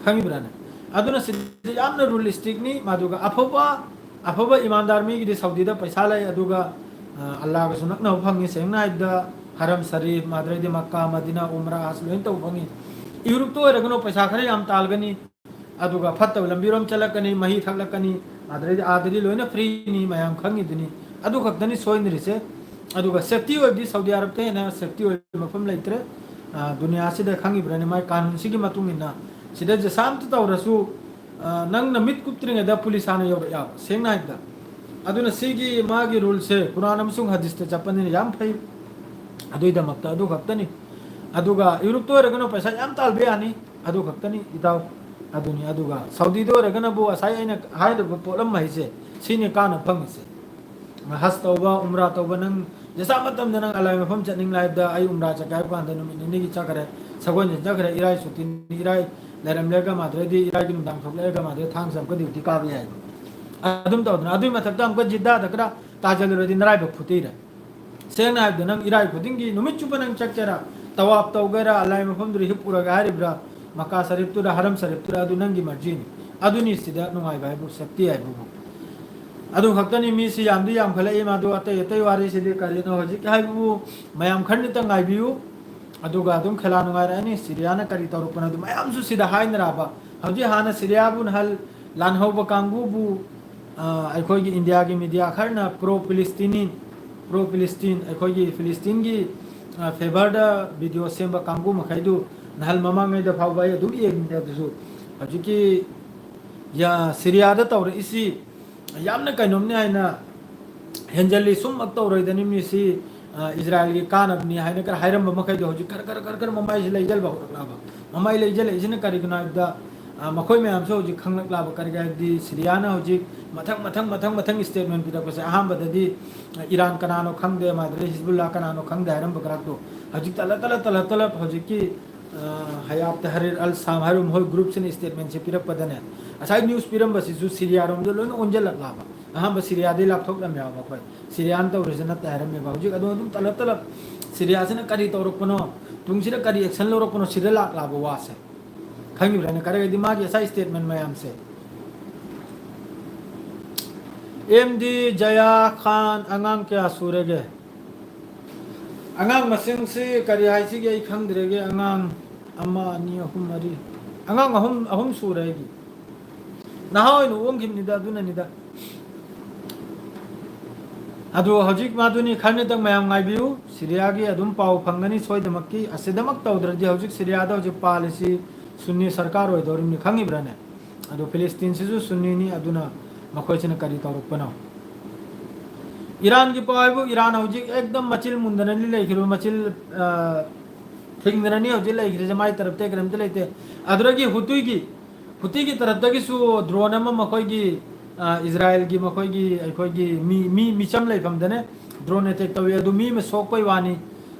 ꯈꯪꯉꯤꯕ꯭ꯔꯥꯅꯦ? ꯑꯗꯨꯅ ꯁꯤꯗꯤ ꯌꯥꯝꯅ ꯔꯨꯂꯤꯁꯇꯤꯛꯅꯤ꯫ ꯃꯗꯨꯒ ꯑꯐꯕ, ꯑꯐꯕ ꯏꯃꯥꯟꯗꯥꯔ ꯃꯤꯒꯤꯗꯤ ꯁꯥꯎꯗꯤꯗ ꯄꯩꯁꯥ ꯂꯩ, ꯑꯗꯨꯒ, ꯑ, ꯑꯜꯂꯥꯒꯁꯨ ꯅꯛꯅꯕ ꯐꯪꯉꯤ꯫ ꯁꯦꯡꯅ ꯍꯥꯏꯕꯗ ꯍꯔꯝ ꯁꯔꯤꯐ, ꯃꯥꯗ꯭ꯔꯩꯗꯤ ꯃꯛꯀꯥ, ꯃꯗꯤꯅꯥ, ꯎꯝꯔꯥ, ꯍꯖ ꯂꯣꯏꯅ ꯇꯧꯕ ꯐꯪꯉꯤ꯫ ꯌꯨꯔꯨꯞꯇ ꯑꯣꯏꯔꯒꯅ ꯄꯩꯁꯥ ꯈꯔ ꯌꯥꯝ ꯇꯥꯜꯒꯅꯤ꯫ ꯑꯗꯨꯒ ꯐꯠꯇꯕ ꯂꯝꯕꯤꯔꯣꯝ ꯆꯠꯂꯛꯀꯅꯤ, ꯃꯍꯤ ꯊꯛꯂꯛꯀꯅꯤ, ꯑꯗꯨꯗꯩꯗꯤ ꯑꯥꯗꯗꯤ ꯂꯣꯏꯅ ꯐ꯭ꯔꯤꯅꯤ, ꯃꯌꯥꯝ ꯈꯪꯉꯤꯗꯨꯅꯤ꯫ ꯑꯗꯨ ꯈꯛꯇꯅꯤ ꯁꯣꯏꯅꯔꯤꯁꯦ꯫ ꯑꯗꯨꯒ ꯁꯦꯐꯇꯤ ꯑꯣꯏꯕꯗꯤ ꯁꯥꯎꯗꯤ ꯑꯔꯕꯇ ꯍꯦꯟꯅ ꯁꯦꯐꯇꯤ ꯑꯣꯏꯕ ꯃꯐꯝ ꯂꯩꯇ꯭ꯔꯦ꯫ ꯑ, ꯗꯨꯅꯤꯌꯥꯁꯤꯗ ꯈꯪꯉꯤꯕ꯭ꯔꯅꯤ, ꯃꯥꯏ ꯀꯥꯅꯨꯟꯁꯤꯒꯤ ꯃꯇꯨꯡ ꯏꯟꯅ ꯁꯤꯗ ꯖꯁꯥ ꯑꯝꯇ ꯇꯧꯔꯁꯨ, ꯑ, ꯅꯪꯅ ꯃꯤꯠ ꯀꯨꯞꯇ꯭ꯔꯤꯉꯩꯗ ꯄꯨꯂꯤꯁ ꯍꯥꯟꯅ ꯌꯧꯔꯛꯑꯦꯕ, ꯁꯦꯡꯅ ꯍꯥꯏꯕꯗ꯫ ꯑꯗꯨꯅ ꯁꯤꯒꯤ ꯃꯥꯒꯤ ꯔꯨꯜꯁꯦ ꯀꯨꯔꯥꯟ ꯑꯃꯁꯨꯡ ꯍꯗꯤꯁꯇ ꯆꯠꯄꯅꯤꯅ ꯌꯥꯝ ꯐꯩ꯫ ꯑꯗꯨꯒꯤꯗꯃꯛꯇ ꯑꯗꯨ ꯈꯛꯇꯅꯤ꯫ ꯑꯗꯨꯒ ꯌꯨꯔꯣꯞꯇ ꯑꯣꯏꯔꯒꯅ ꯄꯩꯁꯥ ꯌꯥꯝ ꯇꯥꯜꯕ ꯌꯥꯅꯤ, ꯑꯗꯨ ꯈꯛꯇꯅꯤ ꯏꯇꯥꯎ꯫ ꯑꯗꯨꯅꯤ꯫ ꯑꯗꯨꯒ ꯁꯥꯎꯗꯤꯗ ꯑꯣꯏꯔꯒꯅꯕꯨ ꯉꯁꯥꯏ ꯑꯩꯅ ꯍꯥꯏꯔꯤꯕ ꯄꯣꯠꯂꯝ ꯍꯩꯁꯦ, ꯁꯤꯅꯤ ꯀꯥꯟꯅ ꯐꯪꯉꯤꯁꯦ꯫ ꯍꯖ ꯇꯧꯕ, ꯎꯝꯔꯥ ꯇꯧꯕ, ꯅꯪ ꯖꯁꯥ ꯃꯇꯝꯗ ꯅꯪ ꯑꯂꯥꯏ ꯃꯐꯝ ꯆꯠꯅꯤꯡꯂꯦ ꯍꯥꯏꯕꯗ, ꯑꯩ ꯎꯝꯔꯥ ꯆꯠꯀꯦ ꯍꯥꯏꯕ ꯀꯥꯟꯗ ꯅꯨꯃꯤꯠ ꯅꯤꯅꯤꯒꯤ ꯆꯠꯈ꯭ꯔꯦ, ꯁꯒꯣꯜꯁꯦꯟ ꯆꯠꯈ꯭ꯔꯦ, ꯏꯔꯥꯏ ꯁꯨꯇꯤꯅꯤ, ꯏꯔꯥꯏ ꯂꯩꯔꯝꯂꯦꯒ ꯃꯥꯗ꯭ꯔꯗꯤ ꯏꯔꯥꯏꯒꯤ ꯅꯨꯡꯗꯥꯡ ꯊꯣꯛꯂꯛꯑꯦꯒ ꯃꯥꯗ꯭ꯔꯗꯤ ꯊꯥꯡꯖ ꯑꯃꯨꯛꯀ ꯗ꯭ꯌꯨꯇꯤ ꯀꯥꯕ ꯌꯥꯏ꯫ ꯑꯗꯨꯝ ꯇꯧꯗꯅ ꯑꯗꯨꯒꯤ ꯃꯊꯛꯇ ꯑꯃꯨꯛꯀ ꯖꯤꯗꯥꯗ ꯈꯔ ꯇꯥꯖꯜꯂꯨꯔꯗꯤ ꯅꯔꯥꯏꯕꯛ ꯐꯨꯠꯇꯤꯔꯦ꯫ ꯁꯦꯡꯅ ꯍꯥꯏꯕꯗ ꯅꯪ ꯏꯔꯥꯏ ꯈꯨꯗꯤꯡꯒꯤ ꯅꯨꯃꯤꯠ ꯆꯨꯞꯄ ꯅꯪ ꯆꯠꯀꯦꯔꯥ, ꯇꯋꯥꯞ ꯇꯧꯒꯦꯔꯥ, ꯑꯂꯥꯏ ꯃꯐꯝꯗꯨꯗ ꯍꯤꯞꯄꯨꯔꯒ ꯍꯥꯏꯔꯤꯕ꯭ꯔꯥ, ꯃꯀꯥ ꯁꯔꯤꯐꯇꯨꯗ, ꯍꯔꯝ ꯁꯔꯤꯐꯇꯨꯗ, ꯑꯗꯨ ꯅꯪꯒꯤ ꯃꯔꯖꯤꯅꯤ꯫ ꯑꯗꯨꯅꯤ ꯁꯤꯗ ꯅꯨꯡꯉꯥꯏꯕ ꯍꯥꯏꯕꯨ, ꯁꯦꯐꯇꯤ ꯍꯥꯏꯕꯕꯨ꯫ ꯑꯗꯨ ꯈꯛꯇꯅꯤ, ꯃꯤꯁꯤ ꯌꯥꯝꯗꯤ ꯌꯥꯝꯈꯠꯂꯛꯏ꯫ ꯃꯗꯨ ꯑꯇꯩ ꯑꯇꯩ ꯋꯥꯔꯤꯁꯤꯗꯤ ꯀꯔꯤꯅꯣ ꯍꯧꯖꯤꯛ ꯍꯥꯏꯕꯕꯨ ꯃꯌꯥꯝ ꯈꯔꯅꯤꯇꯪ ꯉꯥꯏꯕꯤꯌꯨ꯫ ꯑꯗꯨꯒ ꯑꯗꯨꯝ ꯈꯦꯂꯥ ꯅꯨꯡꯉꯥꯏꯔꯛꯑꯅꯤ꯫ ꯁꯤꯔꯤꯌꯥꯅ ꯀꯔꯤ ꯇꯧꯔꯛꯄꯅꯣ ꯑꯗꯨ ꯃꯌꯥꯝꯁꯨ ꯁꯤꯗ ꯍꯥꯏꯅꯔꯛꯑꯕ꯫ ꯍꯧꯖꯤꯛ ꯍꯥꯟꯅ ꯁꯤꯔꯤꯌꯥꯕꯨ ꯅꯍꯜ ꯂꯥꯟꯍꯧꯕ ꯀꯥꯡꯕꯨꯕꯨ, ꯑ, ꯑꯩꯈꯣꯏꯒꯤ ꯏꯟꯗꯤꯌꯥꯒꯤ ꯃꯤꯗꯤꯌꯥ ꯈꯔꯅ ꯄ꯭ꯔꯣ ꯐꯤꯂꯤꯁꯇꯤꯅꯤ, ꯄ꯭ꯔꯣ ꯐꯤꯂꯤꯁꯇꯤꯟ, ꯑꯩꯈꯣꯏꯒꯤ ꯐꯤꯂꯤꯁꯇꯤꯟꯒꯤ, ꯑ, ꯐꯦꯚꯔꯗ ꯚꯤꯗꯤꯑꯣ ꯁꯦꯝꯕ ꯀꯥꯡꯕꯨ ꯃꯈꯩꯗꯨ ꯅꯍꯜ ꯃꯃꯥꯡꯉꯩꯗ ꯐꯥꯎꯕ ꯑꯩ ꯑꯗꯨꯝ ꯌꯦꯡꯉꯤꯅꯦ꯫ ꯑꯗꯨꯁꯨ ꯍꯧꯖꯤꯛꯀꯤ ꯌꯥ-, ꯁꯤꯔꯤꯌꯥꯗ ꯇꯧꯔꯛꯏꯁꯤ ꯌꯥꯝꯅ ꯀꯩꯅꯣꯝꯅꯤ ꯍꯥꯏꯅ ꯍꯦꯟꯖꯜꯂꯤ, ꯁꯨꯝꯃꯛ ꯇꯧꯔꯣꯏꯗꯅꯤ, ꯃꯤꯁꯤ, ꯑ, ꯏꯖꯔꯥꯏꯜꯒꯤ ꯀꯥꯟꯅꯕꯅꯤ ꯍꯥꯏꯅ ꯈꯔ ꯍꯥꯏꯔꯝꯕ ꯃꯈꯩꯗꯣ ꯍꯧꯖꯤꯛ ꯈꯔ ꯈꯔ ꯈꯔ ꯈꯔ ꯃꯃꯥꯏꯁꯤ ꯂꯩꯖꯜꯕ ꯍꯧꯔꯛꯂꯕ꯫ ꯃꯃꯥꯏ ꯂꯩꯖꯜꯂꯛꯏꯁꯤꯅ ꯀꯔꯤꯒꯤꯅꯣ ꯍꯥꯏꯕꯗ, ꯑ, ꯃꯈꯣꯏ ꯃꯌꯥꯝꯁꯨ ꯍꯧꯖꯤꯛ ꯈꯪꯂꯛꯂꯕ꯫ ꯀꯔꯤꯒꯤ ꯍꯥꯏꯕꯗꯤ ꯁꯤꯔꯤꯌꯥꯅ ꯍꯧꯖꯤꯛ ꯃꯊꯪ ꯃꯊꯪ ꯃꯊꯪ ꯃꯊꯪ ꯁ꯭ꯇꯦꯠꯃꯦꯟ ꯄꯤꯔꯛꯄꯁꯦ, ꯑꯍꯥꯟꯕꯗꯗꯤ, ꯑ, ꯏꯔꯥꯟ ꯀꯅꯥꯅꯣ ꯈꯪꯗꯦ, ꯃꯥꯗꯨꯗꯩ ꯍꯤꯖꯕꯨꯜꯂꯥ ꯀꯅꯥꯅꯣ ꯈꯪꯗꯦ ꯍꯥꯏꯔꯝꯕ ꯈꯔꯗꯣ ꯍꯧꯖꯤꯛ ꯇꯂꯞ ꯇꯂꯞ ꯇꯂꯞ ꯇꯂꯞ ꯍꯧꯖꯤꯛꯀꯤ, ꯑ, ꯍꯌꯥꯠ ꯇꯍꯔꯤꯔ ꯑꯜ ꯁꯥꯝ ꯍꯥꯏꯔꯤꯕ ꯃꯈꯣꯏ ꯒ꯭ꯔꯨꯞꯁꯤꯅ ꯁ꯭ꯇꯦꯠꯃꯦꯟꯁꯦ ꯄꯤꯔꯛꯄꯗꯅꯦ, ꯉꯁꯥꯏ ꯅ꯭ꯌꯨꯁ ꯄꯤꯔꯝꯕꯁꯤꯁꯨ ꯁꯤꯔꯤꯌꯥꯔꯣꯝꯗ ꯂꯣꯏꯅ ꯑꯣꯟꯁꯤꯜꯂꯛꯂꯕ꯫ ꯑꯍꯥꯟꯕ ꯁꯤꯔꯤꯌꯥꯗꯩ ꯂꯥꯞꯊꯣꯛꯂꯝꯃꯦꯕ ꯃꯈꯣꯏ꯫ ꯁꯤꯔꯤꯌꯥꯅ ꯇꯧꯔꯤꯁꯦ ꯅꯠꯇꯦ ꯍꯥꯏꯔꯝꯃꯦꯕ꯫ ꯍꯧꯖꯤꯛ ꯑꯗꯨꯝ ꯑꯗꯨꯝ ꯇꯂꯞ ꯇꯂꯞ ꯁꯤꯔꯤꯌꯥꯁꯤꯅ ꯀꯔꯤ ꯇꯧꯔꯛꯄꯅꯣ, ꯇꯨꯡꯁꯤꯗ ꯀꯔꯤ ꯑꯦꯛꯁꯟ ꯂꯧꯔꯛꯄꯅꯣ, ꯁꯤꯗ ꯂꯥꯛꯂꯕ ꯋꯥꯁꯦ꯫ ꯈꯪꯉꯤꯕ꯭ꯔꯥꯅ? ꯀꯔꯤꯒꯤꯗꯤ ꯃꯥꯒꯤ ꯉꯁꯥꯏ ꯁ꯭ꯇꯦꯠꯃꯦꯟ ꯃꯌꯥꯝꯁꯦ꯫ ꯑꯦꯝ ꯗꯤ ꯖꯌꯥ ꯈꯥꯟ, ꯑꯉꯥꯡ ꯀꯌꯥ ꯁꯨꯔꯒꯦ? ꯑꯉꯥꯡ ꯃꯁꯤꯡꯁꯤ ꯀꯔꯤ ꯍꯥꯏꯁꯤꯒꯦ ꯑꯩ ꯈꯪꯗ꯭ꯔꯦꯒꯦ꯫ ꯑꯉꯥꯡ ꯑꯃ, ꯑꯅꯤ, ꯑꯍꯨꯝ, ꯃꯔꯤ꯫ ꯑꯉꯥꯡ ꯑꯍꯨꯝ, ꯑꯍꯨꯝ ꯁꯨꯔꯦ ꯑꯩꯒꯤ꯫ ꯅꯍꯥ ꯑꯣꯏꯅ ꯑꯣꯟꯈꯤꯕꯅꯤꯗ, ꯑꯗꯨꯅꯅꯤꯗ꯫ ꯑꯗꯨ ꯍꯧꯖꯤꯛ ꯃꯥꯗꯨꯅꯤ, ꯈꯔꯅꯤꯇꯪ ꯃꯌꯥꯝ ꯉꯥꯏꯕꯤꯌꯨ꯫ ꯁꯤꯔꯤꯌꯥꯒꯤ ꯑꯗꯨꯝ ꯄꯥꯎ ꯐꯪꯒꯅꯤ ꯁꯣꯏꯗꯃꯛꯀꯤ꯫ ꯑꯁꯤꯗꯃꯛ ꯇꯧꯗ꯭ꯔꯗꯤ ꯍꯧꯖꯤꯛ ꯁꯤꯔꯤꯌꯥꯗ ꯍꯧꯖꯤꯛ ꯄꯥꯜꯂꯤꯁꯤ ꯁꯨꯟꯅꯤ ꯁꯔꯀꯥꯔ ꯑꯣꯏꯗꯧꯔꯤꯕꯅꯤ, ꯈꯪꯉꯤꯕ꯭ꯔꯥꯅꯦ? ꯑꯗꯨ ꯐꯤꯂꯤꯁꯇꯤꯟꯁꯤꯁꯨ ꯁꯨꯟꯅꯤꯅꯤ, ꯑꯗꯨꯅ ꯃꯈꯣꯏꯁꯤꯅ ꯀꯔꯤ ꯇꯧꯔꯛꯄꯅꯣ? ꯏꯔꯥꯟꯒꯤ ꯄꯥꯎ ꯍꯥꯏꯕꯨ, ꯏꯔꯥꯟ ꯍꯧꯖꯤꯛ ꯑꯦꯛꯗꯝ ꯃꯆꯤꯜ ꯃꯨꯟꯗꯅꯅꯤ ꯂꯩꯈꯤꯕ, ꯃꯆꯤꯜ, ꯑ, ꯊꯤꯡꯗꯅꯅꯤ ꯍꯧꯖꯤꯛ ꯂꯩꯈ꯭ꯔꯤꯁꯦ, ꯃꯥꯏ ꯇꯔꯞꯇ ꯀꯔꯤꯝꯇ ꯂꯩꯇꯦ꯫ ꯑꯗꯨꯗꯒꯤ ꯍꯨꯇꯤꯒꯤ, ꯍꯨꯇꯤꯒꯤ ꯇꯔꯞꯇꯒꯤꯁꯨ ꯗ꯭ꯔꯣꯟ ꯑꯃ ꯃꯈꯣꯏꯒꯤ, ꯑ, ꯏꯖꯔꯥꯏꯜꯒꯤ ꯃꯈꯣꯏꯒꯤ, ꯑꯩꯈꯣꯏꯒꯤ ꯃꯤ, ꯃꯤ ꯃꯤꯆꯝ ꯂꯩꯐꯝꯗꯅꯦ ꯗ꯭ꯔꯣꯟ ꯑꯦꯇꯦꯛ ꯇꯧꯏ꯫ ꯑꯗꯨ ꯃꯤ ꯑꯃ ꯁꯣꯛꯄꯩ ꯋꯥꯅꯤ,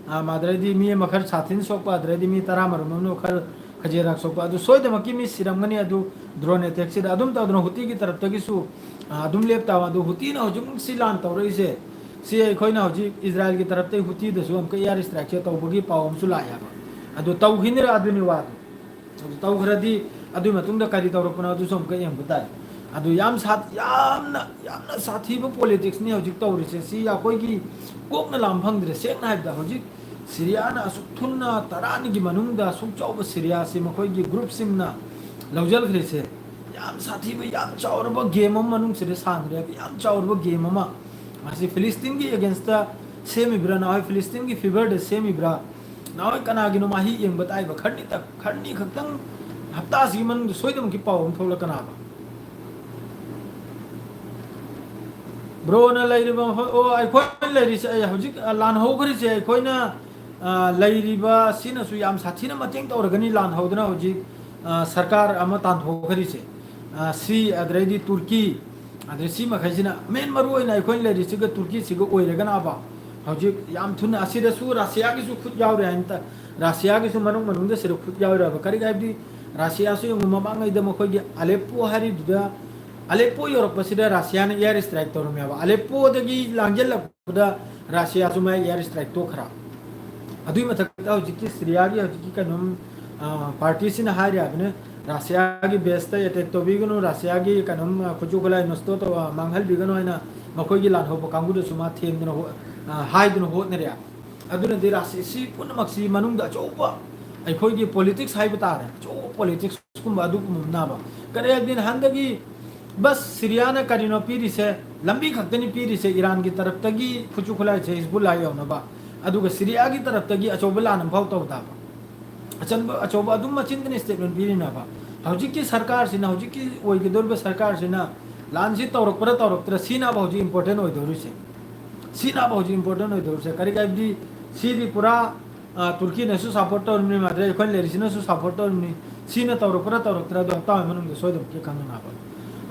ꯑ, ꯑꯗꯨꯗꯩꯗꯤ ꯃꯤ ꯑꯃ ꯈꯔ ꯁꯥꯊꯤꯅ ꯁꯣꯛꯄ, ꯑꯗꯨꯗꯩꯗꯤ ꯃꯤ ꯇꯔꯥꯃꯔꯣꯝ ꯑꯃꯅ ꯈꯔ ꯈꯖꯦꯔꯥꯛ ꯁꯣꯛꯄ, ꯑꯗꯨ ꯁꯣꯏꯗꯃꯛꯀꯤ ꯃꯤ ꯁꯤꯔꯝꯒꯅꯤ꯫ ꯑꯗꯨ ꯗ꯭ꯔꯣꯟ ꯑꯦꯇꯦꯛꯁꯤꯗ ꯑꯗꯨꯝ ꯇꯧꯗꯅ ꯍꯨꯇꯤꯒꯤ ꯇꯔꯞꯇꯒꯤꯁꯨ, ꯑ, ꯑꯗꯨꯝ ꯂꯦꯞꯇꯕ꯫ ꯑꯗꯨ ꯍꯨꯇꯤꯅ ꯍꯧꯖꯤꯛꯃꯛ ꯁꯤ ꯂꯥꯟ ꯇꯧꯔꯛꯏꯁꯦ, ꯁꯤ ꯑꯩꯈꯣꯏꯅ ꯍꯧꯖꯤꯛ ꯏꯖꯔꯥꯏꯜꯒꯤ ꯇꯔꯞꯇꯩ ꯍꯨꯇꯤꯗꯁꯨ ꯑꯃꯨꯛꯀ ꯑꯦꯌꯔ ꯏꯁꯇ꯭ꯔꯥꯏꯛꯁꯦ ꯇꯧꯕꯒꯤ ꯄꯥꯎ ꯑꯃꯁꯨ ꯂꯥꯛꯑꯦ ꯍꯥꯏꯕ꯫ ꯑꯗꯨ ꯇꯧꯈꯤꯅꯤꯔ ꯑꯗꯨꯅꯤ ꯋꯥꯗꯣ꯫ ꯑꯗꯨ ꯇꯧꯈ꯭ꯔꯗꯤ ꯑꯗꯨꯒꯤ ꯃꯇꯨꯡꯗ ꯀꯔꯤ ꯇꯧꯔꯛꯄꯅꯣ ꯑꯗꯨꯁꯨ ꯑꯃꯨꯛꯀ ꯌꯦꯡꯕ ꯇꯥꯏ꯫ ꯑꯗꯨ ꯌꯥꯝ ꯁꯥ-, ꯌꯥꯝꯅ, ꯌꯥꯝꯅ ꯁꯥꯊꯤꯕ ꯄꯣꯂꯤꯇꯤꯛꯁꯅꯤ ꯍꯧꯖꯤꯛ ꯇꯧꯔꯤꯁꯦ꯫ ꯁꯤ ꯑꯩꯈꯣꯏꯒꯤ ꯀꯣꯛꯅ ꯂꯥꯝ ꯐꯪꯗ꯭ꯔꯦ꯫ ꯁꯦꯡꯅ ꯍꯥꯏꯕꯗ ꯍꯧꯖꯤꯛ ꯁꯤꯔꯤꯌꯥꯅ ꯑꯁꯨꯛ ꯊꯨꯅ ꯇꯔꯥꯅꯤꯒꯤ ꯃꯅꯨꯡꯗ ꯑꯁꯨꯛ ꯆꯥꯎꯕ ꯁꯤꯔꯤꯌꯥꯁꯤ ꯃꯈꯣꯏꯒꯤ ꯒ꯭ꯔꯨꯞꯁꯤꯡꯅ ꯂꯧꯁꯤꯟꯈ꯭ꯔꯤꯁꯦ ꯌꯥꯝ ꯁꯥꯊꯤꯕ, ꯌꯥꯝ ꯆꯥꯎꯔꯕ ꯒꯦꯝ ꯑꯃ ꯃꯅꯨꯡꯁꯤꯗ ꯁꯥꯟꯈ꯭ꯔꯦ꯫ ꯌꯥꯝ ꯆꯥꯎꯔꯕ ꯒꯦꯝ ꯑꯃ꯫ ꯃꯁꯤ ꯐꯤꯂꯤꯁꯇꯤꯟꯒꯤ ꯑꯦꯒꯦꯟꯁꯇ ꯁꯦꯝꯃꯤꯕ꯭ꯔꯥ, ꯅꯍꯥꯟꯋꯥꯏ ꯐꯤꯂꯤꯁꯇꯤꯟꯒꯤ ꯐꯤꯚꯔꯗ ꯁꯦꯝꯃꯤꯕ꯭ꯔꯥ, ꯅꯍꯥꯟꯋꯥꯏ ꯀꯅꯥꯒꯤꯅꯣ ꯃꯍꯤ ꯌꯦꯡꯕ ꯇꯥꯏꯕ? ꯈꯔꯅꯤꯇ-, ꯈꯔꯅꯤ ꯈꯛꯇꯪ, ꯍꯞꯇꯥꯁꯤꯒꯤ ꯃꯅꯨꯡꯗ ꯁꯣꯏꯗꯅꯃꯛꯀꯤ ꯄꯥꯎ ꯑꯃ ꯊꯣꯛꯂꯛꯀꯅꯥꯕ? ꯕ꯭ꯔꯣꯅ ꯂꯩꯔꯤꯕ ꯃꯐꯝ, ꯑꯣ, ꯑꯩꯈꯣꯏ ꯂꯩꯔꯤꯁꯦ, ꯑꯩ ꯍꯧꯖꯤꯛ, ꯑ, ꯂꯥꯟ ꯍꯧꯈ꯭ꯔꯤꯁꯦ ꯑꯩꯈꯣꯏꯅ, ꯑ, ꯂꯩꯔꯤꯕ ꯁꯤꯅꯁꯨ ꯌꯥꯝ ꯁꯥꯊꯤꯅ ꯃꯇꯦꯡ ꯇꯧꯔꯒꯅꯤ ꯂꯥꯟ ꯍꯧꯗꯅ ꯍꯧꯖꯤꯛ, ꯑ, ꯁꯔꯀꯥꯔ ꯑꯃ ꯇꯥꯟꯊꯣꯛꯈ꯭ꯔꯤꯁꯦ꯫ ꯑ, ꯁꯤ, ꯑꯗꯩꯗꯤ ꯇꯨꯔꯀꯤ, ꯑꯗꯩ ꯁꯤ ꯃꯈꯩꯁꯤꯅ ꯃꯦꯟ ꯃꯔꯨ ꯑꯣꯏꯅ ꯑꯩꯈꯣꯏꯅ ꯂꯩꯔꯤꯁꯤꯒ ꯇꯨꯔꯀꯤꯁꯤꯒ ꯑꯣꯏꯔꯒꯅꯕ ꯍꯧꯖꯤꯛ ꯌꯥꯝ ꯊꯨꯅ ꯑꯁꯤꯗꯁꯨ ꯔꯁꯤꯌꯥꯒꯤꯁꯨ ꯈꯨꯠ ꯌꯥꯎꯔꯦ ꯍꯥꯏꯅ ꯇ-, ꯔꯁꯤꯌꯥꯒꯤꯁꯨ ꯃꯅꯨꯡ ꯃꯅꯨꯡꯗ ꯁꯤꯗ ꯈꯨꯠ ꯌꯥꯎꯔꯦ ꯍꯥꯏꯕ꯫ ꯀꯔꯤꯒꯤ ꯍꯥꯏꯕꯗꯤ ꯔꯁꯤꯌꯥꯁꯨ ꯌꯦꯡꯉꯨ, ꯃꯃꯥꯡꯉꯩꯗ ꯃꯈꯣꯏꯒꯤ ꯑꯂꯦꯞꯄꯣ ꯍꯥꯏꯔꯤꯗꯨꯗ, ꯑꯂꯦꯞꯄꯣ ꯌꯧꯔꯛꯄꯁꯤꯗ ꯔꯁꯤꯌꯥꯅ ꯑꯦꯌꯔ ꯏꯁꯇ꯭ꯔꯥꯏꯛ ꯇꯧꯔꯝꯃꯦꯕ꯫ ꯑꯂꯦꯞꯄꯣꯗꯒꯤ ꯂꯥꯡꯁꯤꯜꯂꯛꯄꯗ ꯔꯁꯤꯌꯥꯁꯨ ꯃꯥꯏ ꯑꯦꯌꯔ ꯏꯁꯇ꯭ꯔꯥꯏꯛ ꯇꯣꯛꯈ꯭ꯔꯥ? ꯑꯗꯨꯒꯤ ꯃꯊꯛꯇ ꯍꯧꯖꯤꯛꯀꯤ ꯁꯤꯔꯤꯌꯥꯒꯤ ꯍꯧꯖꯤꯛꯀꯤ ꯀꯩꯅꯣꯝ, ꯑ, ꯄꯥꯔꯇꯤꯁꯤꯅ ꯍꯥꯏꯔꯤ ꯍꯥꯏꯕꯅꯦ, ꯔꯁꯤꯌꯥꯒꯤ ꯕꯦꯁꯇ ꯑꯦꯇꯦꯛ ꯇꯧꯕꯤꯒꯅꯨ, ꯔꯁꯤꯌꯥꯒꯤ ꯀꯩꯅꯣꯝ, ꯑ, ꯈꯨꯠꯁꯨ ꯈꯨꯠꯂꯥꯏ ꯅꯁꯇꯣ ꯇꯧ-, ꯑ, ꯃꯥꯡꯍꯟꯕꯤꯒꯅꯨ ꯍꯥꯏꯅ ꯃꯈꯣꯏꯒꯤ ꯂꯥꯟꯍꯧꯕ ꯀꯥꯡꯕꯨꯗꯁꯨ ꯃꯥ ꯊꯦꯝꯗꯅ ꯍꯣ-, ꯑ, ꯍꯥꯏꯗꯨꯅ ꯍꯣꯠꯅꯔꯦ꯫ ꯑꯗꯨꯅꯗꯤ ꯔꯁꯤ-, ꯁꯤ ꯄꯨꯝꯅꯃꯛꯁꯤ ꯃꯅꯨꯡꯗ ꯑꯆꯧꯕ ꯑꯩꯈꯣꯏꯒꯤ ꯄꯣꯂꯤꯇꯤꯛꯁ ꯍꯥꯏꯕ ꯇꯥꯔꯦ, ꯑꯆꯧꯕ ꯄꯣꯂꯤꯇꯤꯛꯁ ꯀꯨꯝꯕ ꯑꯗꯨꯒꯨꯝꯕ ꯅꯥꯕ꯫ ꯀꯔꯤ ꯍꯥꯏꯕꯗꯤ ꯅꯍꯥꯟꯗꯒꯤ ꯕꯁ ꯁꯤꯔꯤꯌꯥꯅ ꯀꯔꯤꯅꯣ ꯄꯤꯔꯤꯁꯦ? ꯂꯝꯕꯤ ꯈꯛꯇꯅꯤ ꯄꯤꯔꯤꯁꯦ, ꯏꯔꯥꯟꯒꯤ ꯇꯔꯞꯇꯒꯤ ꯈꯨꯠꯁꯨ ꯈꯨꯠꯂꯥꯏꯁꯦ ꯍꯤꯖꯕꯨꯜꯂꯥ ꯌꯧꯅꯕ, ꯑꯗꯨꯒ ꯁꯤꯔꯤꯌꯥꯒꯤ ꯇꯔꯞꯇꯒꯤ ꯑꯆꯧꯕ ꯂꯥꯟ ꯑꯃꯐꯥꯎ ꯇꯧꯗꯕ꯫ ꯑꯆꯟꯕ ꯑꯆꯧꯕ ꯑꯗꯨꯝ ꯃꯆꯤꯟꯗꯅ statement ꯄꯤꯔꯤꯅꯦꯕ꯫ ꯍꯧꯖꯤꯛꯀꯤ ꯁꯔꯀꯥꯔꯁꯤꯅ, ꯍꯧꯖꯤꯛꯀꯤ ꯑꯣꯏꯒꯗꯧꯔꯤꯕ ꯁꯔꯀꯥꯔꯁꯤꯅ ꯂꯥꯟꯁꯤ ꯇꯧꯔꯛꯄ꯭ꯔꯥ ꯇꯧꯔꯛꯇ꯭ꯔꯥ, ꯁꯤꯅꯕ ꯍꯧꯖꯤꯛ important ꯑꯣꯏꯗꯧꯔꯤꯁꯦ꯫ ꯁꯤꯅꯕ ꯍꯧꯖꯤꯛ important ꯑꯣꯏꯗꯧꯔꯤꯁꯦ꯫ ꯀꯔꯤ ꯍꯥꯏꯕꯗꯤ ꯁꯤꯗꯤ ꯄꯨꯔꯥ, ꯑ, ꯇꯨꯔꯀꯤꯅꯁꯨ support ꯇꯧꯔꯤꯕꯅꯤ, ꯃꯥꯗ꯭ꯔꯦ ꯑꯩꯈꯣꯏꯅ ꯂꯩꯔꯤꯁꯤꯅꯁꯨ support ꯇꯧꯔꯤꯕꯅꯤ꯫ ꯁꯤꯅ ꯇꯧꯔꯛꯄ꯭ꯔꯥ ꯇꯧꯔꯛꯇ꯭ꯔꯥ ꯑꯗꯣ ꯍꯞꯇꯥ ꯑꯃꯒꯤ ꯃꯅꯨꯡꯗ ꯁꯣꯏꯗꯅꯃꯛꯀꯤ ꯈꯪꯅꯅꯕ꯫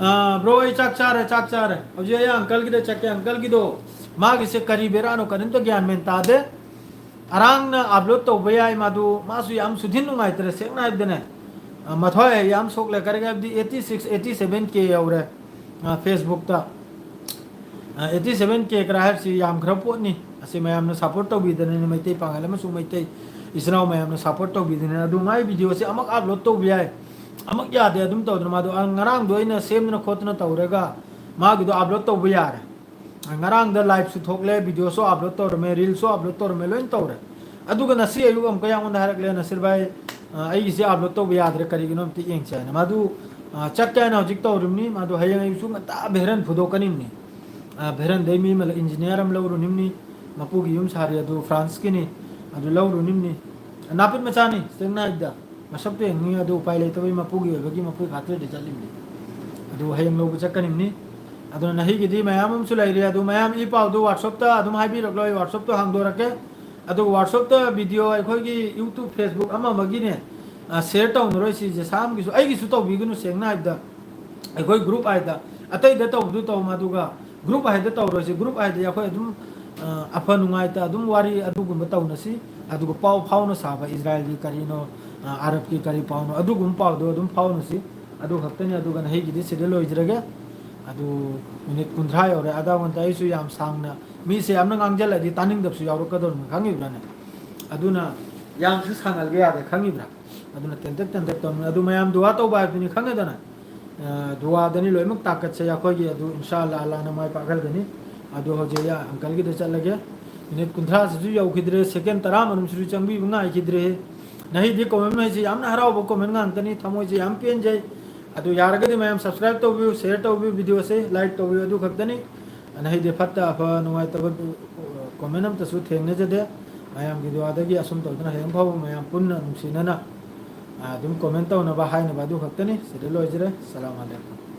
ꯑ, bro, ꯑꯩ ꯆꯥꯛ ꯆꯥꯔꯦ, ꯆꯥꯛ ꯆꯥꯔꯦ꯫ ꯍꯧꯖꯤꯛ ꯑꯩ uncleꯒꯤꯗ ꯆꯠꯀꯦ, uncleꯒꯤꯗꯣ ꯃꯥꯒꯤꯁꯦ ꯀꯔꯤ ꯕꯦꯔꯥꯅꯣ ꯀꯔꯤꯝꯇ ꯒ꯭ꯌꯥꯟ ꯃꯦꯟ ꯇꯥꯗꯦ꯫ ꯑꯔꯥꯡꯅ upload ꯇꯧꯕ ꯌꯥꯏ, ꯃꯥꯗꯨ, ꯃꯥꯁꯨ ꯌꯥꯝ ꯁꯨꯊꯤꯟ ꯅꯨꯡꯉꯥꯏꯇ꯭ꯔꯦ, ꯁꯦꯡꯅ ꯍꯥꯏꯕꯗꯅꯦ꯫ ꯑ, ꯃꯊ꯭ꯋꯥꯏ ꯌꯥꯝ ꯁꯣꯛꯂꯦ, ꯀꯔꯤꯒꯤ ꯍꯥꯏꯕꯗꯤ eighty six, eighty seven K ꯌꯧꯔꯦ, ꯑ, Facebookꯇ꯫ ꯑ, eighty seven K ꯀꯔꯥ ꯍꯥꯏꯕꯁꯤ ꯌꯥꯝꯈ꯭ꯔ ꯄꯣꯠꯅꯤ꯫ ꯑꯁꯤ ꯃꯌꯥꯝꯅ support ꯇꯧꯕꯤꯗꯅꯅꯦ, ꯃꯩꯇꯩ ꯄꯥꯡꯒꯜ ꯑꯃꯁꯨꯡ ꯃꯩꯇꯩ ꯏꯆꯤꯟ ꯏꯅꯥꯎ ꯃꯌꯥꯝꯅ support ꯇꯧꯕꯤꯗꯅ꯫ ꯑꯗꯨ ꯃꯥꯏ videoꯁꯦ ꯑꯃꯨꯛ upload ꯇꯧꯕ ꯌꯥꯏ, ꯑꯃꯨꯛ ꯌꯥꯗꯦ, ꯑꯗꯨꯝ ꯇꯧꯗꯅ ꯃꯥꯗꯣ, ꯑ, ꯉꯔꯥꯡꯗꯣ ꯑꯩꯅ ꯁꯦꯝꯗꯅ ꯈꯣꯠꯇꯅ ꯇꯧꯔꯒ ꯃꯥꯒꯤꯗꯣ upload ꯇꯧꯕ ꯌꯥꯔꯦ꯫ ꯉꯔꯥꯡꯗ liveꯁꯨ ꯊꯣꯛꯂꯦ, videoꯁꯨ upload ꯇꯧꯔꯝꯃꯦ, reelsꯁꯨ upload ꯇꯧꯔꯝꯃꯦ, ꯂꯣꯏꯅ ꯇꯧꯔꯦ꯫ ꯑꯗꯨꯒ ꯉꯁꯤ ꯑꯌꯨꯛ ꯑꯃꯨꯛꯀ ꯑꯩꯉꯣꯟꯗ ꯍꯥꯏꯔꯛꯂꯦ, "ꯅꯁꯤꯔ ꯚꯥꯏ, ꯑ, ꯑꯩꯒꯤꯁꯦ upload ꯇꯧꯕ ꯌꯥꯗ꯭ꯔꯦ, ꯀꯔꯤꯒꯤꯅꯣ ꯑꯝꯇ ꯌꯦꯡꯁꯦ" ꯍꯥꯏꯅ꯫ ꯃꯥꯗꯨ, ꯑ, ꯆꯠꯀꯦ ꯍꯥꯏꯅ ꯍꯧꯖꯤꯛ ꯇꯧꯔꯤꯕꯅꯤ꯫ ꯃꯥꯗꯨ ꯍꯌꯦꯡ ꯑꯌꯨꯛꯁꯨ ꯉꯟꯇꯥ ꯚꯦꯔꯟ ꯐꯨꯗꯣꯛꯀꯅꯤꯕꯅꯤ꯫ ꯑ, ꯚꯦꯔꯟꯗꯩ ꯃꯤ ꯑꯃ, engineer ꯑꯃ ꯂꯧꯔꯨꯅꯤꯕꯅꯤ, ꯃꯄꯨꯒꯤ ꯌꯨꯝ ꯁꯥꯔꯤ ꯑꯗꯨ Franceꯀꯤꯅꯤ, ꯑꯗꯨ ꯂꯧꯔꯨꯅꯤꯕꯅꯤ꯫ ꯅꯥꯄꯤꯠ ꯃꯆꯥꯅꯤ, ꯁꯦꯡꯅ ꯍꯥꯏꯕꯗ꯫ ꯃꯁꯛꯇꯣ ꯌꯦꯡꯅꯤꯡꯉꯤ, ꯑꯗꯨ ꯎꯄꯥꯏ ꯂꯩꯇꯕꯒꯤ ꯃꯄꯨꯒꯤ ꯑꯣꯏꯕꯒꯤ ꯃꯄꯨꯒꯤ ꯈꯥꯛꯇꯗꯤ ꯆꯠꯂꯤꯕꯅꯤ꯫ ꯑꯗꯨ ꯍꯌꯦꯡ ꯂꯧꯕ ꯆꯠꯀꯅꯤꯕꯅꯤ꯫ ꯑꯗꯨꯅ ꯅꯍꯤꯒꯤꯗꯤ ꯃꯌꯥꯝ ꯑꯃꯁꯨ ꯂꯩꯔꯤ꯫ ꯑꯗꯨ ꯃꯌꯥꯝ ꯏ ꯄꯥꯎꯗꯨ WhatsAppꯇ ꯑꯗꯨꯝ ꯍꯥꯏꯕꯤꯔꯛꯂꯣ, ꯑꯩ WhatsAppꯇꯣ ꯍꯥꯡꯗꯣꯔꯛꯀꯦ꯫ ꯑꯗꯨꯒ WhatsAppꯇ video ꯑꯩꯈꯣꯏꯒꯤ YouTube, Facebook ꯑꯃ ꯑꯃꯒꯤꯅꯦ, ꯑ, share ꯇꯧꯅꯔꯣꯏ ꯁꯤꯁꯦ꯫ ꯁꯥꯝꯒꯤꯁꯨ, ꯑꯩꯒꯤꯁꯨ ꯇꯧꯕꯤꯒꯅꯨ, ꯁꯦꯡꯅ ꯍꯥꯏꯕꯗ꯫ ꯑꯩꯈꯣꯏ group ꯍꯥꯏꯗ, ꯑꯇꯩꯗ ꯇꯧꯕꯗꯨ ꯇꯧ, ꯃꯗꯨꯒ group ꯍꯥꯏꯗ ꯇꯧꯔꯣꯏꯁꯤ꯫ Group ꯍꯥꯏꯗꯤ ꯑꯩꯈꯣꯏ ꯑꯗꯨꯝ, ꯑ, ꯑꯐ ꯅꯨꯡꯉꯥꯏꯇ ꯑꯗꯨꯝ ꯋꯥꯔꯤ ꯑꯗꯨꯒꯨꯝꯕ ꯇꯧꯅꯁꯤ꯫ ꯑꯗꯨꯒ ꯄꯥꯎ ꯐꯥꯎꯅ ꯁꯥꯕ, ꯏꯖꯔꯥꯏꯜꯒꯤ ꯀꯔꯤꯅꯣ, ꯑ, ꯑꯔꯕꯀꯤ ꯀꯔꯤ ꯄꯥꯎꯅꯣ, ꯑꯗꯨꯒꯨꯝꯕ ꯄꯥꯎꯗꯣ ꯑꯗꯨꯝ ꯐꯥꯎꯅꯁꯤ꯫ ꯑꯗꯨ ꯈꯛꯇꯅꯤ꯫ ꯑꯗꯨꯒ ꯅꯍꯩꯒꯤꯗꯤ ꯁꯤꯗ ꯂꯣꯏꯖꯔꯒꯦ꯫ ꯑꯗꯨ minute ꯀꯨꯟꯊ꯭ꯔꯥ ꯌꯧꯔꯦ, ꯑꯗꯥ ꯋꯥꯟꯇ ꯑꯩꯁꯨ ꯌꯥꯝ ꯁꯥꯡꯅ, ꯃꯤꯁꯦ ꯌꯥꯝꯅ ꯉꯥꯡꯖꯜꯂꯗꯤ ꯇꯥꯅꯤꯡꯗꯕꯁꯨ ꯌꯥꯎꯔꯛꯀꯗꯧꯔꯤꯅꯤ, ꯈꯪꯉꯤꯕ꯭ꯔꯥꯅꯦ? ꯑꯗꯨꯅ ꯌꯥꯝꯁꯨ ꯁꯥꯡꯍꯜꯒꯦ ꯌꯥꯗꯦ, ꯈꯪꯉꯤꯕ꯭ꯔꯥ? ꯑꯗꯨꯅ ꯇꯦꯟꯇꯛ ꯇꯦꯟꯇꯛ ꯇꯧꯅꯤ꯫ ꯑꯗꯨ ꯃꯌꯥꯝ ꯗꯨꯋꯥ ꯇꯧꯕ ꯍꯥꯏꯕꯗꯨꯅꯤ, ꯈꯪꯉꯦꯗꯅ? ꯑ, ꯗꯨꯋꯥꯗꯅꯤ ꯂꯣꯏꯅꯃꯛ ꯇꯥꯀꯠꯁꯦ ꯑꯩꯈꯣꯏꯒꯤ꯫ ꯑꯗꯨ ꯏꯟꯁꯥ ꯑꯜꯂꯥ, ꯑꯜꯂꯥꯅ ꯃꯥꯏ ꯄꯥꯛꯍꯜꯒꯅꯤ꯫ ꯑꯗꯨ ꯍꯧꯖꯤꯛ ꯑꯩ uncleꯒꯤꯗ ꯆꯠꯂꯒꯦ꯫ Minute ꯀꯨꯟꯊ꯭ꯔꯥꯁꯤꯁꯨ ꯌꯧꯈꯤꯗ꯭ꯔꯦ, second ꯇꯔꯥ ꯃꯅꯨꯡꯁꯤꯁꯨ ꯆꯪꯕꯤꯕ ꯉꯥꯏꯈꯤꯗ꯭ꯔꯦ꯫ ꯅꯍꯩꯗꯤ comment ꯍꯥꯏꯁꯤ ꯌꯥꯝꯅ ꯍꯔꯥꯎꯕ comment ꯉꯥꯛꯇꯅꯤ, ꯊꯃꯣꯏꯁꯤ ꯌꯥꯝ ꯄꯦꯟꯖꯩ꯫ ꯑꯗꯨ ꯌꯥꯔꯒꯗꯤ ꯃꯌꯥꯝ subscribe ꯇꯧꯕꯤꯌꯨ, share ꯇꯧꯕꯤꯌꯨ, video ꯑꯁꯦ like ꯇꯧꯕꯤꯌꯨ, ꯑꯗꯨ ꯈꯛꯇꯅꯤ꯫ ꯅꯍꯩꯗꯤ ꯐꯠꯇ ꯑꯐ ꯅꯨꯡꯉꯥꯏꯇꯕ comment ꯑꯝꯇꯁꯨ ꯊꯦꯡꯅꯖꯗꯦ꯫ ꯃꯌꯥꯝꯒꯤ ꯗꯨꯋꯥꯗꯒꯤ ꯑꯁꯨꯝ ꯇꯧꯗꯅ ꯍꯌꯦꯡ ꯐꯥꯎꯕ ꯃꯌꯥꯝ ꯄꯨꯟꯅ ꯅꯨꯡꯁꯤꯅꯅ, ꯑ, ꯑꯗꯨꯝ comment ꯇꯧꯅꯕ ꯍꯥꯏꯅꯕ ꯑꯗꯨ ꯈꯛꯇꯅꯤ꯫ ꯁꯤꯗ ꯂꯣꯏꯖꯔꯦ꯫ ꯁꯂꯥꯝ ꯑꯂꯩꯀꯨꯝ꯫